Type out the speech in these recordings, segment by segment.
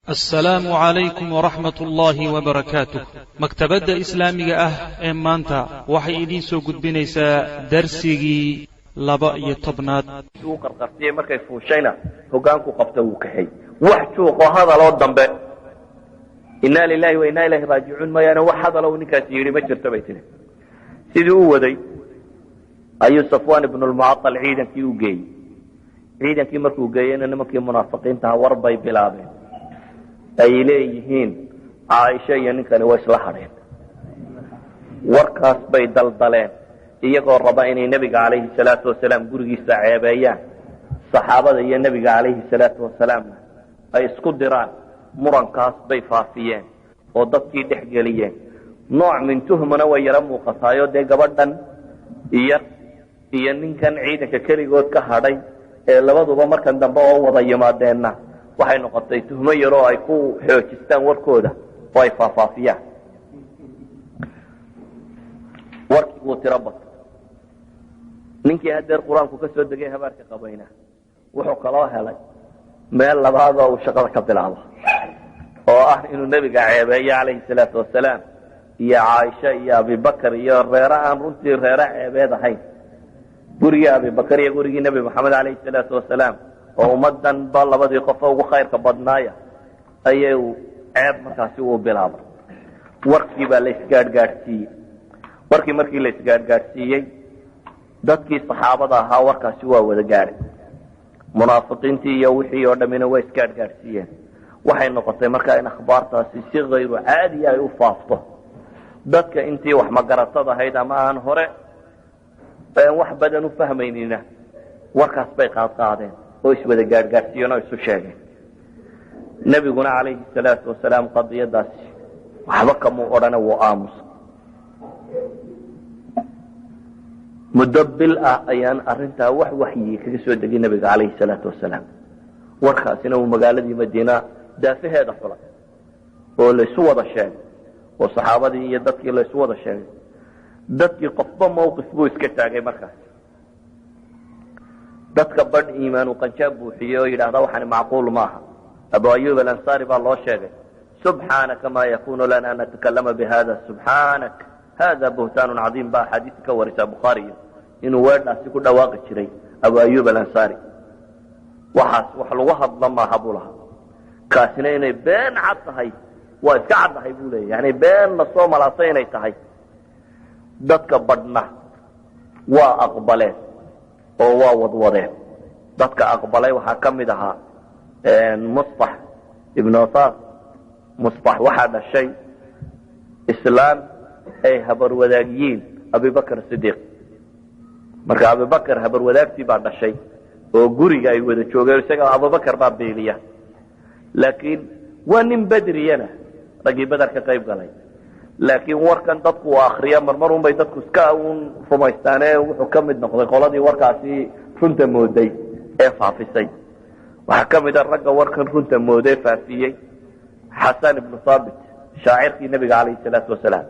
Assalaamu calaykum waraxmat ullaahi wabarakaatuh. Maktabadda islaamiga ah ee maanta waxay idiin soo gudbinaysaa darsigii 12aad. Uu qarqartiyey markay fuushayna, hogaanku qabta, wuu kaxay. Wax juuqoo hadaloo dambe, "Inaa lilahi wa inaa ilayhi raajicuun" mooyaane, wax hadalo uu ninkaasi yidhi ma jirto, bay tihi. Sidii u waday ayuu Safwan ibnu lmucaal ciidankii u geeyey. Ciidankii markuu geeyeyna, nimankii munaafiqiintaha war bay bilaabeen ay leeyihiin Caaisha iyo ninkani way isla hadheen. Warkaas bay daldaleen, iyagoo raba inay nebiga calayhi salaatu wasalaam gurigiisa ceebeeyaan, saxaabada iyo nebiga calayhi salaatu wasalaamna ay isku diraan. Murankaas bay faafiyeen oo dadkii dhex geliyeen. Nooc min tuhmana way yaro muuqataayo dee, gabadhan iyo ninkan ciidanka keligood ka hadhay ee labaduba markan dambe oo wada yimaadeenna, waxay noqotay tuhmo yaroo ay ku xoojistaan warkooda oo ay faafaafiyaan. Warkii wuu tiro bato. Ninkii hadeer Qur-aanku ka soo degay habaarka qabayna wuxuu kaloo helay meel labaadoo uu shaqada ka bilaabo, oo ah inuu nebiga ceebeeyo calayhi salaatu wasalaam iyo Caaisha iyo Abibakar iyo reero aan runtii reero ceebeed ahayn, gurigii Abibakar iyo gurigii Nebi Maxamed calayhi salaatu wasalaam, oo ummadan ba labadii qofo ugu khayrka badnaaya ayay ceeb markaasi uu bilaabay. Warkii baa la isgaadhgaadhsiiyey. Warkii markii la isgaadhgaadhsiiyey, dadkii saxaabada ahaa warkaasi waa wada gaadhay. Munaafiqiintii iyo wixii oo dhamina waa isgaadhgaadhsiiyeen. Waxay noqotay markaa in akhbaartaasi si kayru caadiya ay u faafto. Dadka intii wax magaratad ahayd ama aan hore wax badan u fahmaynina warkaas bay qaadqaadeen oo iswada gaadhgaadhsiiyeen oo isu sheegeen. Nebiguna calayhi salaatu wasalaam qadiyadaasi waxba kamuu odhana, wuu aamusa. Muddo bil ah ayaan arintaa wax waxyi kaga soo degay nebiga calayhi salaatu wasalaam. Warkaasina uu magaaladii Madiina daafaheeda xulay oo laysu wada sheegay, oo saxaabadii iyo dadkii laysu wada sheegay. Dadkii qofba mawqif buu iska taagay. Markaas dadka badh iimaanu qanjaab buuxiyey oo yidhaahda waxani macquul maaha. Abu Ayub Alansaari baa loo sheegay. "Subxaanaka, ma yakunu lana an natakalama bihada, subxaanak, hada buhtaanu cadiim" baa axaadiista ka warisa Bukhaariyo, inuu weedhaasi ku dhawaaqi jiray Abu Ayub Alansaari. "Waxaas wax lagu hadla maaha," buu lahaa. Kaasina inay been cad tahay waa iska caddahay, buu leeya, yani been lasoo malaasay inay tahay. Dadka badhna waa aqbaleen oo waa wadwadeen. Dadka aqbalay waxaa ka mid ahaa Musطax ibn Asaas. Musطax waxaa dhashay islaan ay habarwadaagyiin Abibakr Sidiiq. Marka Abibakr habarwadaagtii baa dhashay oo guriga ay wada joogeen, isaga Abubakar baa beeliya, laakiin waa nin bedriyana, raggii Beder ka qayb galay. Laakiin warkan dadku u akriya marmar un bay dadku iska un rumaystaane. Wuxuu ka mid noqday qoladii warkaasi runta mooday ee faafisay. Waxaa ka mid a ragga warkan runta mooday faafiyey Xasan ibnu Thaabit, shaacirkii nebiga calayhi salaatu wasalaam,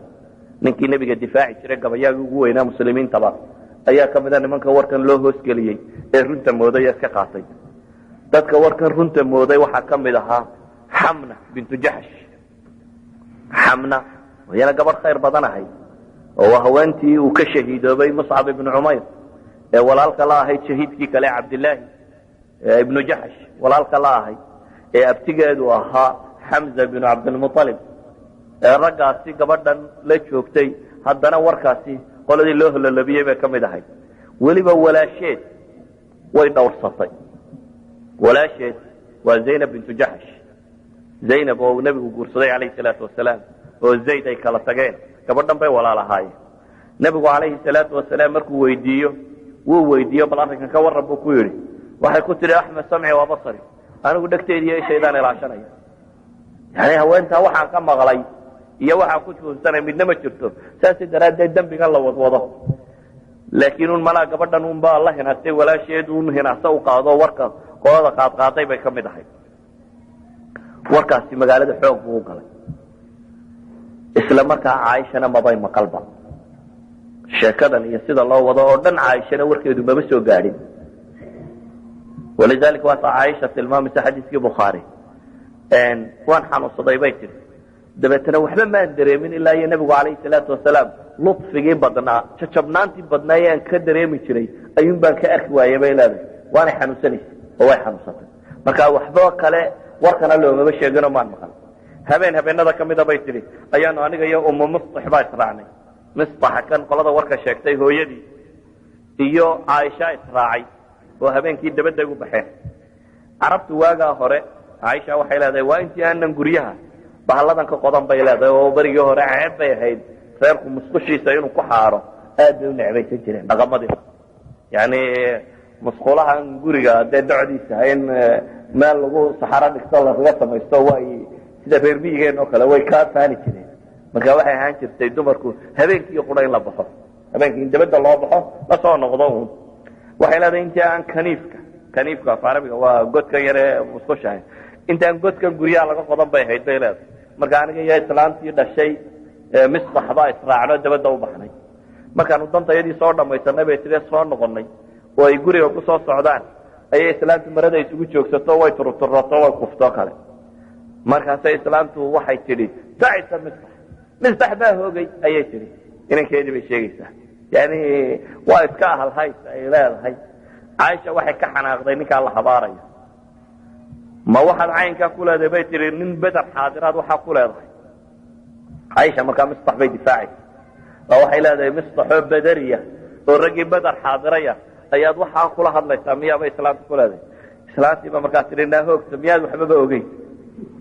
ninkii nebiga difaaci jiray, gabayaagii ugu weynaa muslimiintaba, ayaa ka mid a nimanka warkan loo hoosgeliyey ee runta mooday ee iska qaatay. Dadka warkan runta mooday waxaa ka mid ahaa Xamna bintu Jaxsh. Xamna iyana gabadh khayr badan ahayd, oo waa haweentii uu ka shahiidoobay Muscab ibnu Cumayr ee walaalka la ahayd shahiidkii kale Cabdilaahi ibnu Jaxsh, walaalka la ahayd ee abtigeedu ahaa Xamza binu Cabdilmualib, ee raggaasi gabadhan la joogtay. Haddana warkaasi qoladii loo hololabiyey bay ka mid ahayd. Weliba walaasheed way dhowrsatay. Walaasheed waa Zaynab bintu Jaxsh. Zaynab oo uu nebigu guursaday calayhi salaatu wasalaam oo Zayd ay kala tageen, gabadhan bay walaal ahaayeen. Nebigu calayhi salaatu wasalaam markuu weydiiyo, wuu weydiiyo, "Bal arrinkan ka warran," buu ku yidhi. Waxay ku tidhi, "Axmed samci waa basari, anigu dhegteeda iyo ishaydaan ilaashanaya." Yani haweentaa waxaan ka maqlay iyo waxaan ku tuunsanay midna ma jirto. Saas daraaddeed dembigan la wadwado, laakiin un malaa gabadhan un baa la hinaastay walaasheed, un hinaasa u qaado. Warka qolada qaadqaaday bay ka mid ahayd. Warkaasi magaalada xoog buu u galay. Isla markaa Caaishana mabay maqalba sheekadan iyo sida loo wado oo dhan. Caaishana warkeedu maba soo gaadhin. Walidalika waata Caaisha tilmaamaysa xadiiskii Bukhaari. Waan xanuunsaday bay tihi. Dabeetana waxba maan dareemin ilaa iyo nebigu calayhi salaatu wasalaam ludfigii badnaa, jajabnaantii badnaa ee aan ka dareemi jiray ayuun baan ka arki waayey bay leedahay. Waanay xanuunsanaysay oo way xanuunsatay. Marka waxba kale warkana loomaba sheeginoo maan maqal. Habeen habeenada ka mida bay tidhi ayaanu aniga iyo Umu Mistax baa israacnay. Mistaxa kan qolada warka sheegtay hooyadii iyo Caaisha israacay oo habeenkii dabadda u baxeen. Carabtu waagaa hore, Caaisha waxay leedahay, waa intii aanan guryaha bahalladan ka qodan bay leedahay, oo berigii hore ceeb bay ahayd reerku musqushiisa inuu ku xaaro, aad bay u necbaysan jireen dhaqamadii. Yani musqulahan guriga dee docdiisa in meel lagu saxaro dhigto lagaga samaysto, way sida reer miyigeen oo kale way kaa faani jireen. Marka waxay ahaan jirtay dumarku habeenkii qura in la baxo, habeenkii in dabadda loo baxo, lasoo noqdo uun. Waxay leedahay intii aan kaniifka, kaniifka af carabiga waa godkan yaree musqushahay, intaan godkan guryaha laga qodan bay ahayd bay leedahay. Marka aniga iyo islaantii dhashay Misbax baa israacno, dabadda u baxnay. Markaanu dantayadii soo dhamaysanay bay sidee soo noqonay oo ay guriga ku soo socdaan ayay islaantu marada isugu joogsato, way turuturato, way kufto kale. Markaasay islaantu waxay tidhi, "Tacisa Mistax, Mistax baa hoogay," ayay tidhi. Inankeedii bay sheegaysaa, yani waa iska ahalhays ay leedahay. Caaisha waxay ka xanaaqday ninkaa la habaarayo. "Ma waxaad caynkaa ku leedahay?" bay tihi. "Nin Beder xaadiraad waxaa ku leedahay?" Caaisha markaa Mistax bay difaacaysa oo waxay leedahay, "Mistaxoo bederiya oo raggii Beder xaadiraya ayaad waxaa kula hadlaysaa miyaaba?" Islaanta ku leedahay. Islaantiiba markaa tihi, "Naa hoogta, miyaad waxbaba ogeyn?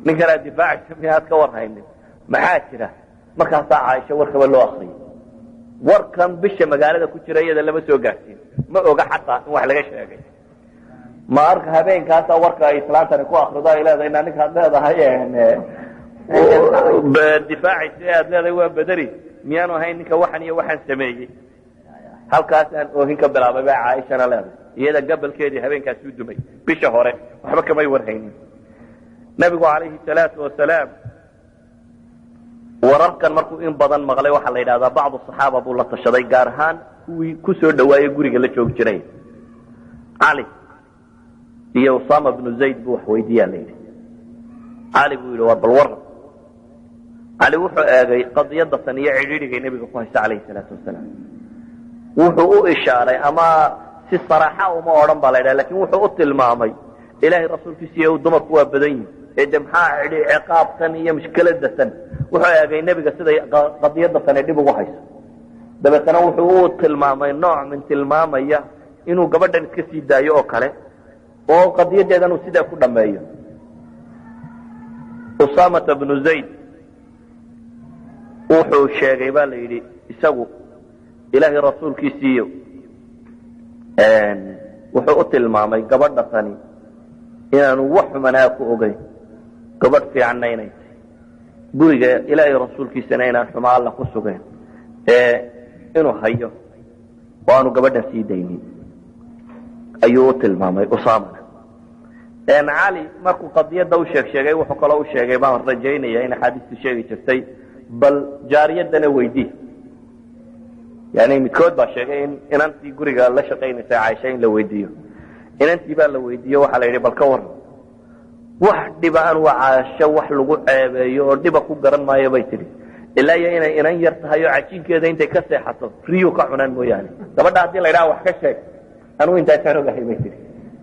Ninkanaad difaacaysa miyaad ka warhaynin? Maxaa jira?" Markaasaa Caaisha warkaba loo akriyay. Warkan bisha magaalada ku jira iyada lama soo gaadhsiin, ma oga xataa in wax laga sheegay. Ma arka habeenkaasa warka ay islaantani ku akrido, ay leedahay, na ninkaad leedahay difaacaysa aad leedahay waa bederi, miyaanu ahayn ninka waxan iyo waxaan sameeyey? "Halkaasaan oohin ka bilaabay," baa Caaishana leedahay. Iyada gabalkeedii habeenkaasi u dumay, bisha hore waxba kamay warhaynin. Nabigu calayhi salaatu wasalaam wararkan markuu in badan maqlay, waxaa la yidhahdaa bacdu saxaaba buu la tashaday, gaar ahaan kuwii ku soo dhawaayey guriga la joogi jiray. Cali iyo Usama bnu Zayd buu wax weydiiyaa la yidhi. Cali buu yidhi, "War bal waran." Cali wuxuu eegay qadiyadda tan iyo cidhiidhigay nebiga ku haysta calayhi salaatu wasalaam. Wuxuu u ishaaray, ama si saraaxa uma odhan baa la yidhaha, lakin wuxuu u tilmaamay, Ilaahay rasuulkiisiiyo dumarku waa badan yihin ee de maxaa ciqaabtan iyo mushkiladatan. Wuxuu eegay nebiga siday qadiyadda tani dhib ugu hayso. Dabeetana wuxuu u tilmaamay nooc min tilmaamaya inuu gabadhan iska sii daayo oo kale, oo qadiyadeedan uu sidaa ku dhameeyo. Usamata bnu Zayd wuxuu sheegay ba la yidhi isagu, Ilaahay rasuulkiisiiyo, wuxuu u tilmaamay gabadha tani inaanu wax xumanaa ku ogeyn, gabadh fiicanna inay tahay, guriga Ilaahay rasuulkiisana inaan xuma alla ku sugeyn, ee inuu hayo oo aanu gabadhan sii daynin ayuu u tilmaamay Usamana. Cali markuu qadiyadda u sheeg sheegay, wuxuu kaloo u sheegay, baan rajaynaya in axaadiistu sheegi jirtay, bal jaariyadana weydii. Yani midkood baa sheegay in inantii guriga la shaqaynaysa Caaisha in la weydiiyo. Inantii baa la weydiiyo, waxaa la yidhi, "Bal ka waran?" "Wax dhiba anu Caasho wax lagu ceebeeyo oo dhiba ku garan maayo," bay tidhi, "ilaa iyo inay inan yar tahay oo cajiinkeeda intay ka seexato riyuu ka cunaan mooyaane. Gabadha haddii la yidhaha wax ka sheeg, anugu intaasaan ogahay," bay tihi.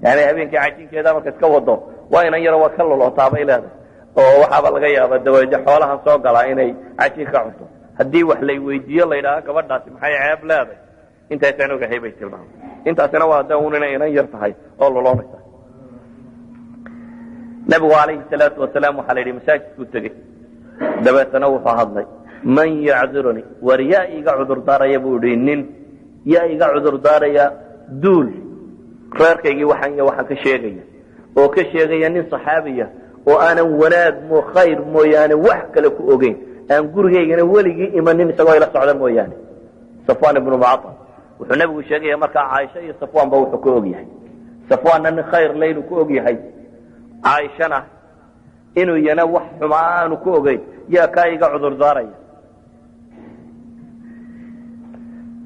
Yani habeenkii cajiinkeeda marka iska wado, waa inan yaro, waa ka lolootaa bay leedahay, oo waxaaba laga yaaba daweede xoolahan soo galaa inay cajiin ka cunto. Haddii wax lay weydiiyo, la yidhaaha gabadhaasi maxay ceeb leeday, intaasaan ogahay," bay tilmaamay. Intaasina waa de un inay inan yar tahay oo loloonaysa. Nabigu calayhi salaatu wasalaam waxaa la yidhi masaajidkuu tegey. Dabeetana wuxuu hadlay, "Man yacduruni?" "War yaa iga cudur daaraya?" buu ihi. "Nin yaa iga cudur daaraya duul reerkaygii waxaan iyo waxaan ka sheegaya, oo ka sheegaya nin saxaabiya oo aanan wanaag mo khayr mooyaane wax kale ku ogeyn, aan gurigaygana weligii imanin isagoo ila socda mooyaane?" Safwan ibnu Mucaal wuxuu nabigu sheegaya markaa Caaisha iyo Safwan ba wuxuu ka og yahay. Safwaanna nin khayr le inuu ku og yahay, Caaishana inuu iyana wax xuma aanu ku ogeyn. "Yaa kaa iga cudur daaraya?"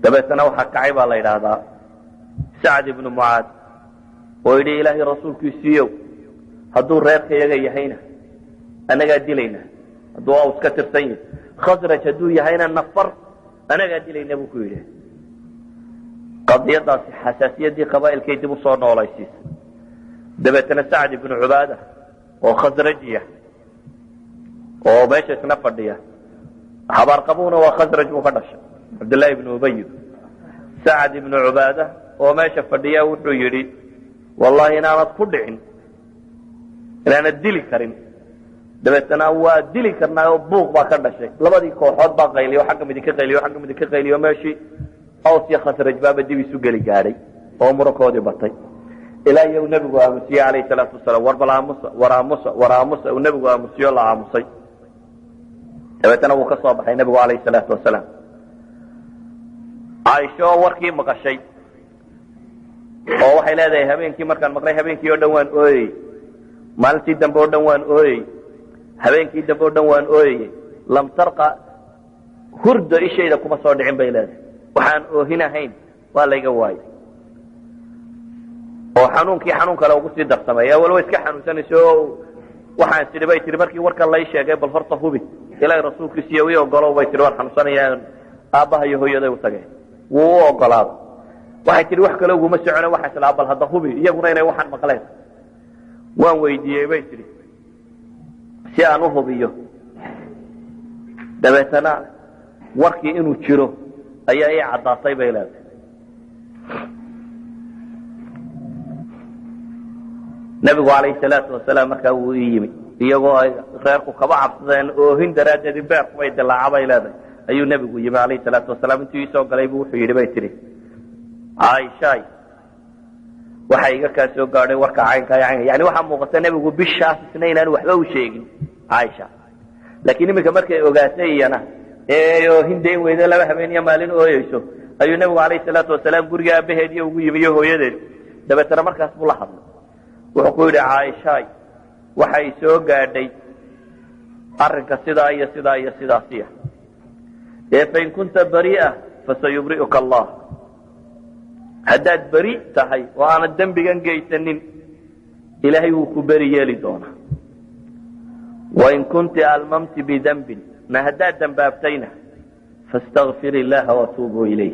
Dabeetana waxaa kacay baa la yidhaahdaa Sacd ibnu Mucaad oo yidhi, "Ilaahay rasuulkiisiiyow, hadduu reerkayaga yahayna Annagaa dilayna hadduu Aws ka tirsan yahy. Khasraj hadduu yahayna nafar anagaa dilayna, buu ku yidhi. Qadiyadaasi xasaasiyaddii qabaa'ilkay dib usoo noolaysiisay. Dabeetana Sacd ibnu Cubaada oo khasrajiya oo meesha isna fadhiya, habaarqabuhuna waa Khasraj buu ka dhashay, Cabdillaahi ibnu Ubay. Sacd ibnu Cubaada oo meesha fadhiya wuxuu yidhi: "Wallahi inaanad ku dhicin, inaanad dili karin." Dabeetana waa dili karnaa oo buuq baa ka dhashay. Labadii kooxood baa qayliyo, xagga midig ka qayliyo, xagga midig ka qayliyo. Meeshii Aws iyo Khasraj baaba dib isu geli gaadhay oo murankoodii batay, ilaa iyo uu nebigu aamusiyey calayhi salaatu wasalaam. "War bal aamusa, war aamusa, war aamusa." Uu nebigu aamusiyo, la aamusay. Dabeetana wuu ka soo baxay nebigu calayhi salaatu wasalaam. Caaisho oo warkii maqashay oo waxay leedahay: "Habeenkii markaan maqlay, habeenkii oo dhan waan ooyey, maalintii dambe oo dhan waan ooyey, habeenkii dambe oo dhan waan ooyey. Lam tarqa hurdo ishayda kuma soo dhicin," bay leedahay. "Waxaan oohin ahayn waa layga waayay oo xanuunkii xanuun kale ugu sii darsamay. Awal way iska xanuunsanayso oo waxaan sidhi," bay tihi, "markii warkan lay sheegay, bal horta hubi Ilaahay rasuulkiisiiyo ii ogolow," bay tihi, "waan xanuunsanaya, aabbaha iyo hooyaday u tageen." Wuu u ogolaaday. Waxay tihi: "Wax kale uguma socone, waxaa islaa bal hadda hubi iyaguna inay waxaan maqleen. Waan weydiiyey," bay tihi, "si aan u hubiyo. Dabeetana warkii inuu jiro ayaa ii caddaatay," bay leedahay. "Nebigu calayhi salaatu wasalaam markaa wuu ii yimi, iyagoo ay reerku kaba cabsadeen oohin daraaddeed beerkubay dilaaca," bay leedahay. "Ayuu nebigu yimi calayhi salaatu wasalaam. Intuu iisoo galay buu wuxuu yidhi," bay tihi "Caaishaay, waxa iga kaa soo gaadhay warka caynka caynka." Yani waxaa muuqata nebigu bishaas isna inaanu waxba u sheegin Caaisha, laakiin iminka markay ogaatay iyana ee oohin dayn weyda, 2 habeen iyo maalin ooyeyso, ayuu nebigu calayhi salaatu wasalaam guriga aabaheediyo ugu yimi iyo hooyadeed. Dabeetana markaas buu la hadlay. Wuxuu ku yidhi: "Caaishaay, waxay soo gaadhay arrinka sidaa iyo sidaa iyo sidaasiya ee fain kunta bari'a fasayubri'uka Allah. Haddaad beri tahay oo aanad dembigan geysanin, Ilaahay wuu ku beri yeeli doonaa. Wain kunti almamti bidembin, na haddaad dembaabtayna, fastakfir illaha watuubuu ilayh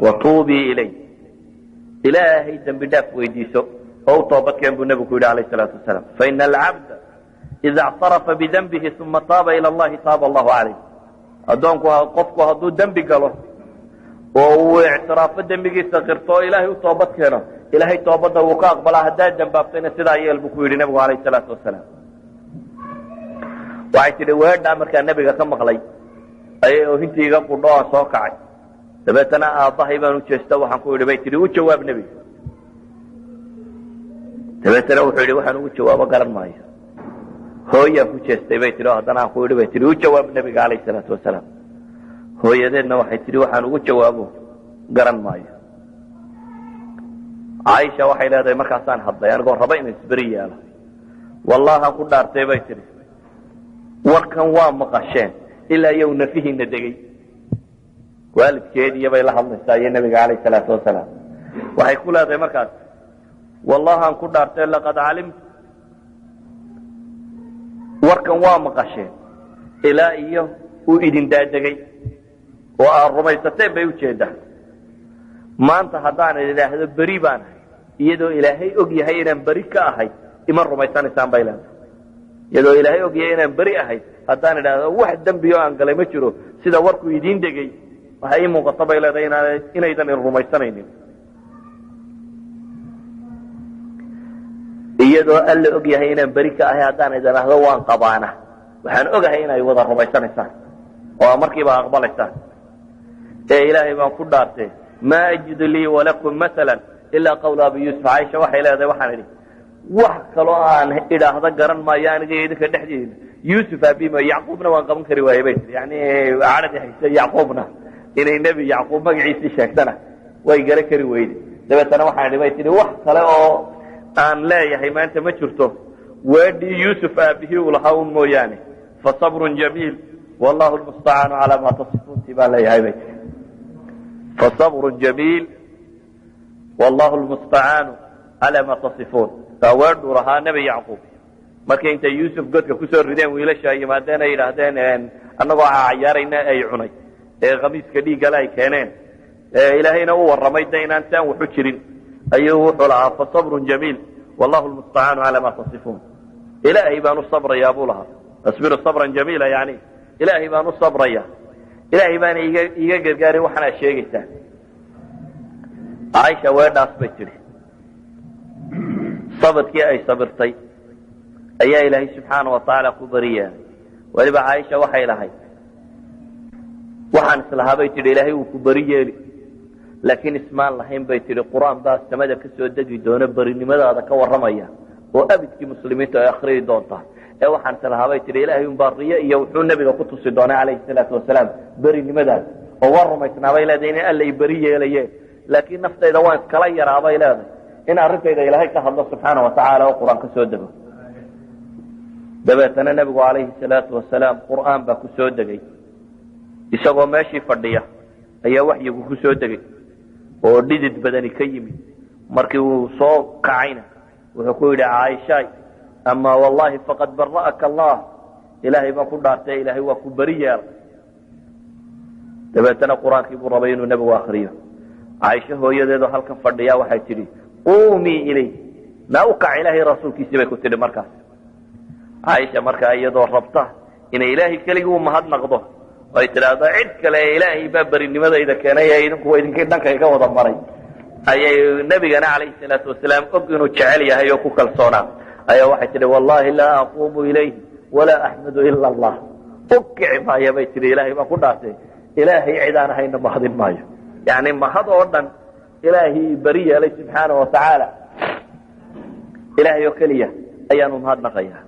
watuubii ilayh, Ilaahay dembi dhaaf weydiiso oo u toobadkeen," buu nebigu ku yidhi alayh salaatu wasalaam. "Faina alcabda ida اctarafa bidenbihi uma taaba ila allahi taaba allahu calayh." Addoonku, qofku hadduu dembi galo oo uu ictiraafo dembigiisa, qirto oo Ilaahay u toobad keeno, Ilaahay toobadda wuu ka aqbalaa. Haddaad dembaabtayna sidaa yeel, buu ku yidhi nebigu alayh salaatu wasalaam. Waxay tidhi: "Weedhaa markaa nebiga ka maqlay ayay oohintii iga qudho aan soo kacay. Dabeetana aabbahay baan u jeesta, waxaan ku idhi," bay tihi, "u jawaab nebiga." Dabeetana wuxuu yidhi: 'Waxaan ugu jawaabo garan maayo.' Hooyaan ku jeestay," bay tihi, "oo haddana aan ku idhi," bay tihi, "u jawaab nebiga calayh salaatu wasalaam." Hooyadeedna waxay tihi: 'Waxaan ugu jawaabo garan maayo.' Caaisha waxay leedahay: "Markaasaan hadlay anigoo raba inaan isberi yeelo. 'Wallahan ku dhaartay,' bay tihi, 'warkan waa maqasheen ilaa iyow nafihiina degay.'" Waalidkeediiyo bay la hadlaysaa iyo nebiga calayh salaatu wasalaam. Waxay ku leedahay markaas: "Wallahan ku dhaartay, laqad calimtu, warkan waa maqasheen ilaa iyo uu idin daadegay oo aad rumaysateen," bay ujeedaa. "Maanta haddaan idhaahdo beri baan ahay, iyadoo Ilaahay og yahay inaan beri ka ahay, ima rumaysanaysaan," bay leedahay. "Iyadoo Ilaahay og yahay inaan beri ahay, haddaan idhaahdo wax dembiyo aan galay ma jiro, sida warku idiin degay, waxay ii muuqato," bay leedahay, "inaydan i rumaysanaynin. Iyadoo Alla og yahay inaan beri ka ahay, haddaan idhaahdo waan qabaana, waxaan ogahay inay wada rumaysanaysaan oo markiiba aqbalaysaan. Ee Ilaahay baan ku dhaartay, maa ajidu lii walakum maala ilaa qawla Abi Yuusuf." Caaisha waxay leedahay: "Waxaan idhi wax kaloo aan idhaahdo garan maayo aniga idinka dhexdeeda Yuusuf abima Yacquubna waan qaban kari waayey," bay tii. Yani cadhadii hayse Yacquubna, inay nebi Yacquub magaciisii sheegtana way gara kari weyde. "Dabeetana waxaan idhi," bay tihi, "wax kale oo aan leeyahay maanta ma jirto, weedhii Yuusuf aabihii uu lahaa un mooyaane: fasabrun jamiil wallahu lmustacaanu calaa maa tasifuun." Ti baan leeyahay," bay tii. "Fasabrun jamiil wallahu lmustacaanu calaa ma tasifuun." Waa weedhuu lahaa nebi Yacquub. Markii intay Yuusuf godka kusoo rideen wiilasha ay yimaadeen ay yidhaahdeen annagoo cayaarayna ay cunay ee khamiiska dhiiggale ay keeneen, Ilaahayna u warramay de inaan saan waxu jirin, ayuu wuxuu lahaa fa sabrun jamiil wallahu lmustacaanu calaa ma tasifuun. Ilaahay baan u sabrayaa buu lahaa, asbiru sabran jamiila, yani Ilaahay baan u sabraya, Ilaahay baana iga gargaaray waxaanaa sheegaysaa. Caaisha weedhaas bay tidhi. Sabirkii ay sabirtay ayaa Ilaahay subxaana wa tacaala ku beri yeelay. Weliba Caaisha waxay lahayd, waxaan islahaa bay tidhi Ilaahay wuu ku beri yeeli, laakiin ismaan lahayn bay tidhi Qur-aan baa samada ka soo degi doona berinimadaada ka warramaya oo abidkii muslimiintu ay akriyi doontaa. Ee waxaan islahaa bay tidhi Ilaahay unbaa riyo iyo wuxuu nebiga ku tusi doonay calayhi salaatu wasalaam berinimadaada, oo waan rumaysnaabay leedahay in Alla i beri yeelaye, laakiin naftayda waan iskala yaraabay leedahay in arrintayda Ilaahay ka hadlo subxaana wa tacaala oo Qur-aan ka soo dego. Dabeetana nebigu calayhi salaatu wasalaam Qur-aan baa ku soo degay. Isagoo meeshii fadhiya ayaa waxyigu ku soo degay oo dhidid badani ka yimid. Markii uu soo kacayna wuxuu ku yidhi, Caaishaay, ama wallahi faqad bara'aka Allah, Ilaahay baan ku dhaartay, Ilaahay waa ku beri yeelay. Dabeetana Qur-aankii buu rabay inuu nebigu akriyo. Caaisho hooyadeedu halkan fadhiya waxay tidhi, quumii ilayh, naa u kac Ilaahay rasuulkiisii bay ku tidhi. Markaas Caaisha markaa iyadoo rabta inay Ilaahay keligii u mahadnaqdo ay tidhaahdo cid kale Ilaahay baa berinimadayda keenay ee idinku idinkii dhanka iga wada maray, ayay nebigana calayhi salaatu wasalaam og inuu jecel yahay oo ku kalsoonaa, ayaa waxay tidhi, wallahi laa aquumu ilayhi walaa axmadu ila Allah. U kici maaya bay tihi, Ilaahay baan ku dhaartay, Ilaahay cid aan ahayna mahadin maayo. Yani mahad oo dhan Ilaahay beri yeelay subxaana wa tacaala, Ilaahay oo keliya ayaanu mahadnaqaya.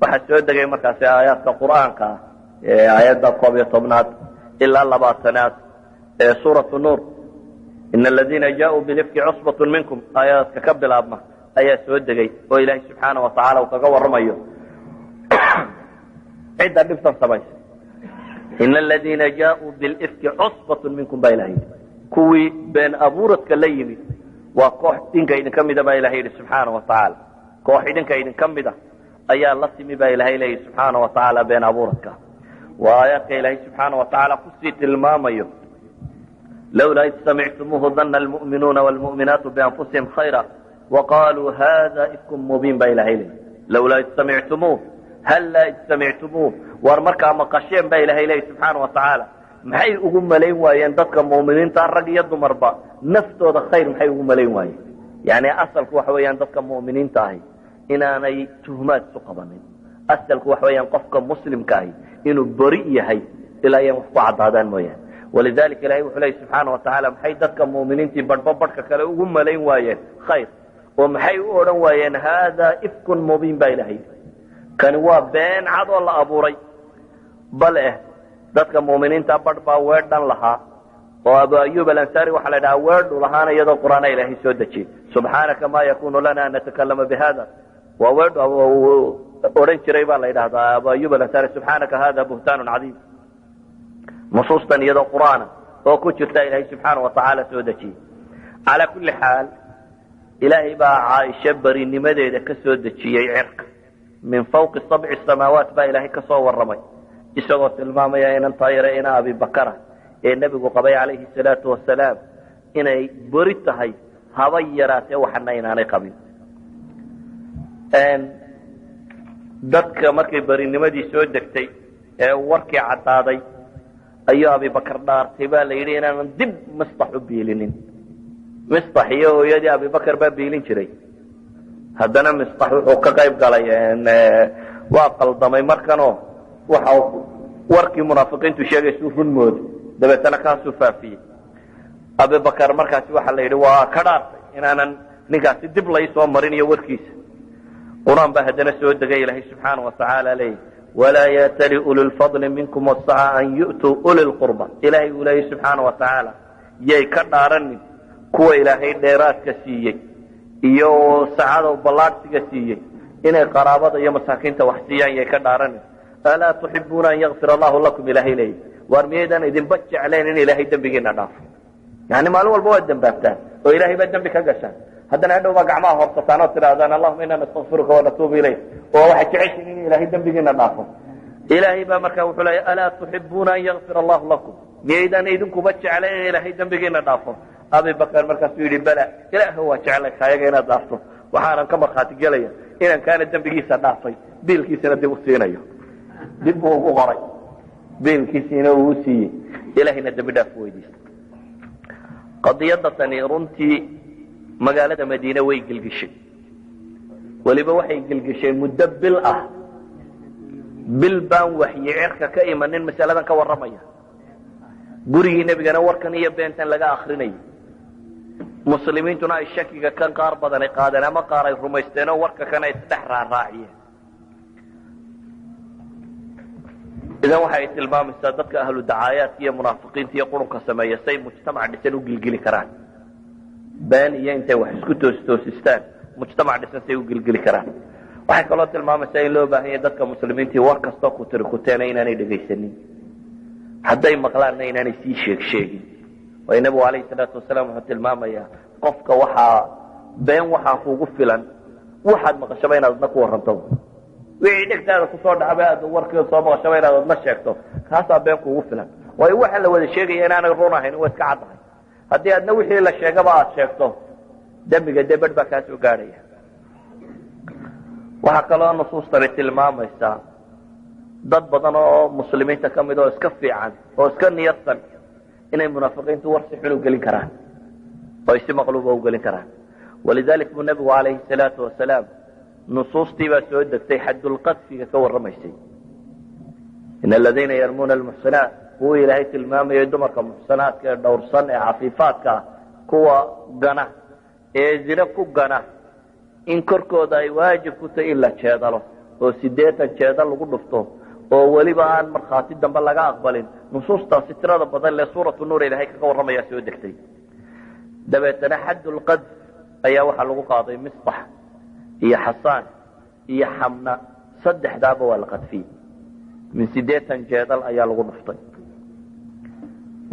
Waxaa soo degay markaasi aayaadka Qur'aanka ah ee aayadda 11aad ilaa 20aad ee suuratu Nuur, ina aladiina jaauu bilifki cusbatu minkum, aayaadka ka bilaabma ayaa soo degay oo Ilaahay subxaana wa tacaala uu kaga warramayo cidda dhibtan samaysay. Ina aladiina jaauu bilifki cusbatu minkum baa Ilahay yidhi, kuwii been abuuradka la yimid waa koox idinka idinka mida baa Ilahay yidhi subxaana wa tacaala. Koox idinka idinka mida ayaa la timi baa Ilahay leeyahy subxaana wa tacaala been abuuradka. Waa aayaadka Ilaahay subxaana wa tacaala kusii tilmaamayo, lawlaa id samictumuuhu dana almu'minuuna wlmu'minaatu bianfusihim khayra waqaaluu hada ifkun mubiin baa Ilahay leeyay. Lawlaa id samictumuuh, hallaa id samictumuuh, waar markaa maqasheen baa Ilahay leeyay subxaana wa tacaala, maxay ugu malayn waayeen dadka mu'miniinta rag iyo dumarba naftooda khayr? Maxay ugu malayn waayeen? Yani asalku waxa weeyaan dadka mu'miniinta ahi inaanay tuhmaad isu qabanin. Asalku waxa weeyaan qofka muslimka ahi inuu beri yahay ilaa ayaan wax ku caddaadaan mooyaane. Walidalika Ilahay wuxuu leeyay subxaana wa tacaala, maxay dadka mu'miniintii badhba badhka kale ugu malayn waayeen khayr oo maxay u odhan waayeen haadaa ifkun mubiin baa Ilahay, kani waa been cad oo la abuuray? Bal eh dadka mu'miniinta badh baa weedhan lahaa oo Abu Ayub Alansaari waxaa la idhaha weedhu lahaana iyadoo Qur-aana Ilaahay soo dejiyey, subxaanaka ma yakunu lana an natakalama bihada. Waa weedhu odhan jiray baa la yidhahdaa Abu Ayub Alansaari, subxaanaka hada buhtaanun cadiim. Nusuustan iyadoo Qur-aana oo ku jirta Ilaahay subxaana wa tacaala soo dejiyey. Calaa kulli xaal, Ilaahay baa Caaisha berinimadeeda ka soo dejiyey cirka, min fawqi sabci samaawaat baa Ilaahay ka soo warramay, isagoo tilmaamaya inan taayare ina Abibakara ee nebigu qabay calayhi salaatu wasalaam inay beri tahay, haba yaraatee waxana inaanay qabin. Dadka markay berinimadii soo degtay ee warkii caddaaday ayuu Abibakar dhaartay baa la yidhi inaanan dib Mistax u biilinin. Mistax iyo hooyadii Abibakar baa biilin jiray. Haddana Mistax wuxuu ka qayb galay, waa qaldamay markanoo waxa warkii munaafiqiintu sheegaysuu run mooday, dabeetana kaasuu faafiyey. Abibakar markaasi waxaa la yidhi waa ka dhaartay inaanan ninkaasi dib laysoo marin iyo warkiisa. Qur-aan baa haddana soo degay, Ilaahay subxaana wa tacaala leeyahy, walaa yatali uli lfadli minkum wasaca an yu'tuu uli lqurba. Ilaahay uu leeyay subxaana wa tacaala, yay ka dhaaranin kuwa Ilaahay dheeraadka siiyey iyo sacada ballaadhsiga siiyey inay qaraabada iyo masaakiinta wax siiyaan, yay ka dhaaranin. Alaa tuxibuuna an yakfir allahu lakum? Ilaahay leeyay, waar miyaydan idinba jeclayn in Ilaahay dembigiina dhaafo? Yani maalin walba waad dembaabtaan oo Ilaahay baa dembi ka gashaan. Haddana hadhow baa gacmaha horsataan oo tidhaahdaan allahuma inaa nastakfiruka wanatuubu ilayk, oo waxay jeceshiin in ilaahay dembigiina dhaafo. Ilaahay baa markaa wuxuu leeya alaa tuxibuuna an yakfir allahu lakum, miyaydaan idinkuba jeclay in ilaahay dembigiina dhaafo? Abibakar markaasuu yidhi bala, ilaah waa jeclay kaayaga inaad dhaafto, waxaanan ka markhaati gelaya inaan kaana dembigiisa dhaafay, biilkiisana dib u siinayo. Dib buu ugu qoray biilkiisiina uu u siiyey, ilaahayna dembi dhaaf weydiistay. Qadiyadda tani runtii magaalada Madiine way gelgeshay, weliba waxay gelgeshay muddo bil ah. Bil baan waxyi cirka ka imanin masaladan ka warramaya, gurigii nebigana warkan iyo beentan laga akrinayay, muslimiintuna ay shakiga kan qaar badan ay qaadeen ama qaar ay rumaysteenoo warka kan ay isdhex raaraaciyeen. Idan waxa ay tilmaamaysaa dadka ahlu dacaayaadka iyo munaafiqiinta iyo qurunka sameeya say mujtamac dhisan u gilgili karaan, been iyo intay wax isku toostoosistaan mujtamac dhisan say u gilgili karaan. Waxay kaloo tilmaamaysaa in loo baahan yahay dadka muslimiintii war kastoo ku tiri kuteena inaanay dhegaysanin, hadday maqlaanna inaanay sii sheeg sheegin. Waayo nebigu calayhi salaatu wasalaam wuxuu tilmaamayaa qofka waxaa been waxaa kugu filan waxaad maqashaba inaad adna ku warranto, wixii dhegtaada kusoo dhacba aad warkii soo maqashaba inaad adna sheegto, kaasaa been kugu filan. Waayo waxa la wada sheegaya inaanay run ahayn waa iska caddahay, haddii adna wixii la sheegaba aad sheegto dembiga dee badh baa kaa soo gaadhaya. Waxaa kaloo nusuustani tilmaamaysaa dad badan oo muslimiinta ka mid oo iska fiican oo iska niyadsan inay munaafiqiintu war si xun u gelin karaan oo ay si maqluuba u gelin karaan. Walidalik buu nebigu calayhi salaatu wasalaam nusuustii baa soo degtay xaddulqadfiga ka warramaysay, in aladiina yarmuuna almuxsanaat, kuwa ilaahay tilmaamayay dumarka muxsanaadka ee dhowrsan ee cafiifaadka ah, kuwa gana ee zine ku gana, in korkooda ay waajib ku tahay in la jeedalo oo 80 jeedal lagu dhufto oo weliba aan markhaati dambe laga aqbalin. Nusuustaasi tirada badan lee suuratu Nuur ilaahay kaga warramayaa soo degtay. Dabeetana xaddulqadf ayaa waxaa lagu qaaday Misbax iyo Xasaan iyo Xamna, saddexdaaba waa la qadfiyey, min 80 jeedal ayaa lagu dhuftay.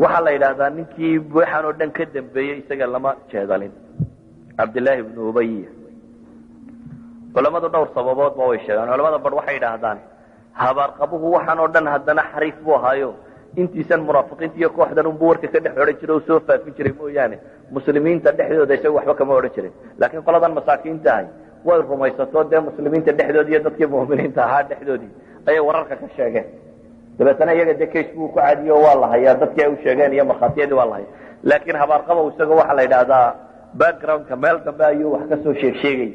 Waxaa la yidhaahdaa ninkii waxaan oo dhan ka dambeeyey isaga lama jeedalin, Cabdillaahi ibnu Ubaya. Culamadu dhowr sababoodba way sheegaan. Culamada bar waxay yidhaahdaan habaarqabuhu waxaan oo dhan haddana xariif buu ahaayo, intiisan munaafiqiinta iyo kooxdan unbuu warka ka dhex odhan jiray oo soo faafin jiray mooyaane, muslimiinta dhexdooda isaga waxba kama odhan jirin. Laakiin qoladan masaakiinta ahay way rumaysato, dee muslimiinta dhexdoodii iyo dadkii mu'miniinta ahaa dhexdoodii ayay wararka ka sheegeen. Dabeetana iyaga dee case buu ku cadiyo, waa la hayaa dadkii ay u sheegeen iyo markhaatiyadii waa la hayaa. Laakiin habaarqabow isaga waxaa la yidhaahdaa backgroundka meel dambe ayuu wax kasoo sheeg sheegay,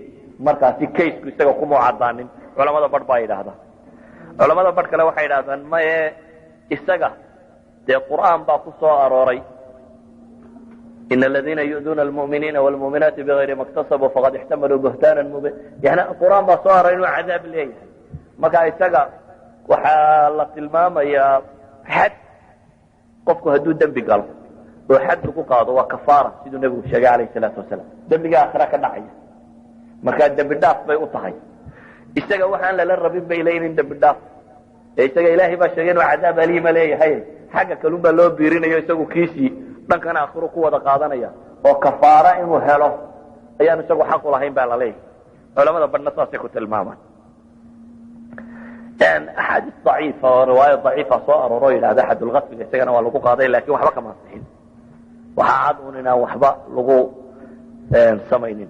markaasi caseku isaga kuma cadaanin, culamada barh baa yidhaahdaa. Culamada barh kale waxay yidhahdaan maye, isaga dee qur'aan baa ku soo arooray, in aladiina yu'duuna almu'miniina wlmu'minaati bigayri ma iktasabuu faqad ixtamaluu buhtaanan mubin, yani qur'aan baa soo aroray inuu cadaab leeyahay. Marka isaga waxaa la tilmaamayaa xad, qofku hadduu dembi galo oo xad lagu qaado waa kafaara, siduu nebigu sheegay calayhi salaatu wasalaam, dembiga aakhira ka dhacaya, markaa dembi dhaaf bay u tahay. Isaga waxaan lala rabin bay leeyihin in dembi dhaaf, ee isaga ilaahay baa sheegay inuu cadaab aliima leeyahay, xagga kalun baa loo biirinayo, isagu kiisii dhankan aakhiru ku wada qaadanaya oo kafaara inuu helo ayaan isagu xaq u lahayn baa laleeyahay. Culamada badhna saasay ku tilmaamaan. Axaadiis daciifa oo riwaaya daciifa soo arooro yidhahda xadulqadfiga isagana waa lagu qaaday, lakin waxba kama ansixin, waxaa cad un inaan waxba lagu samaynin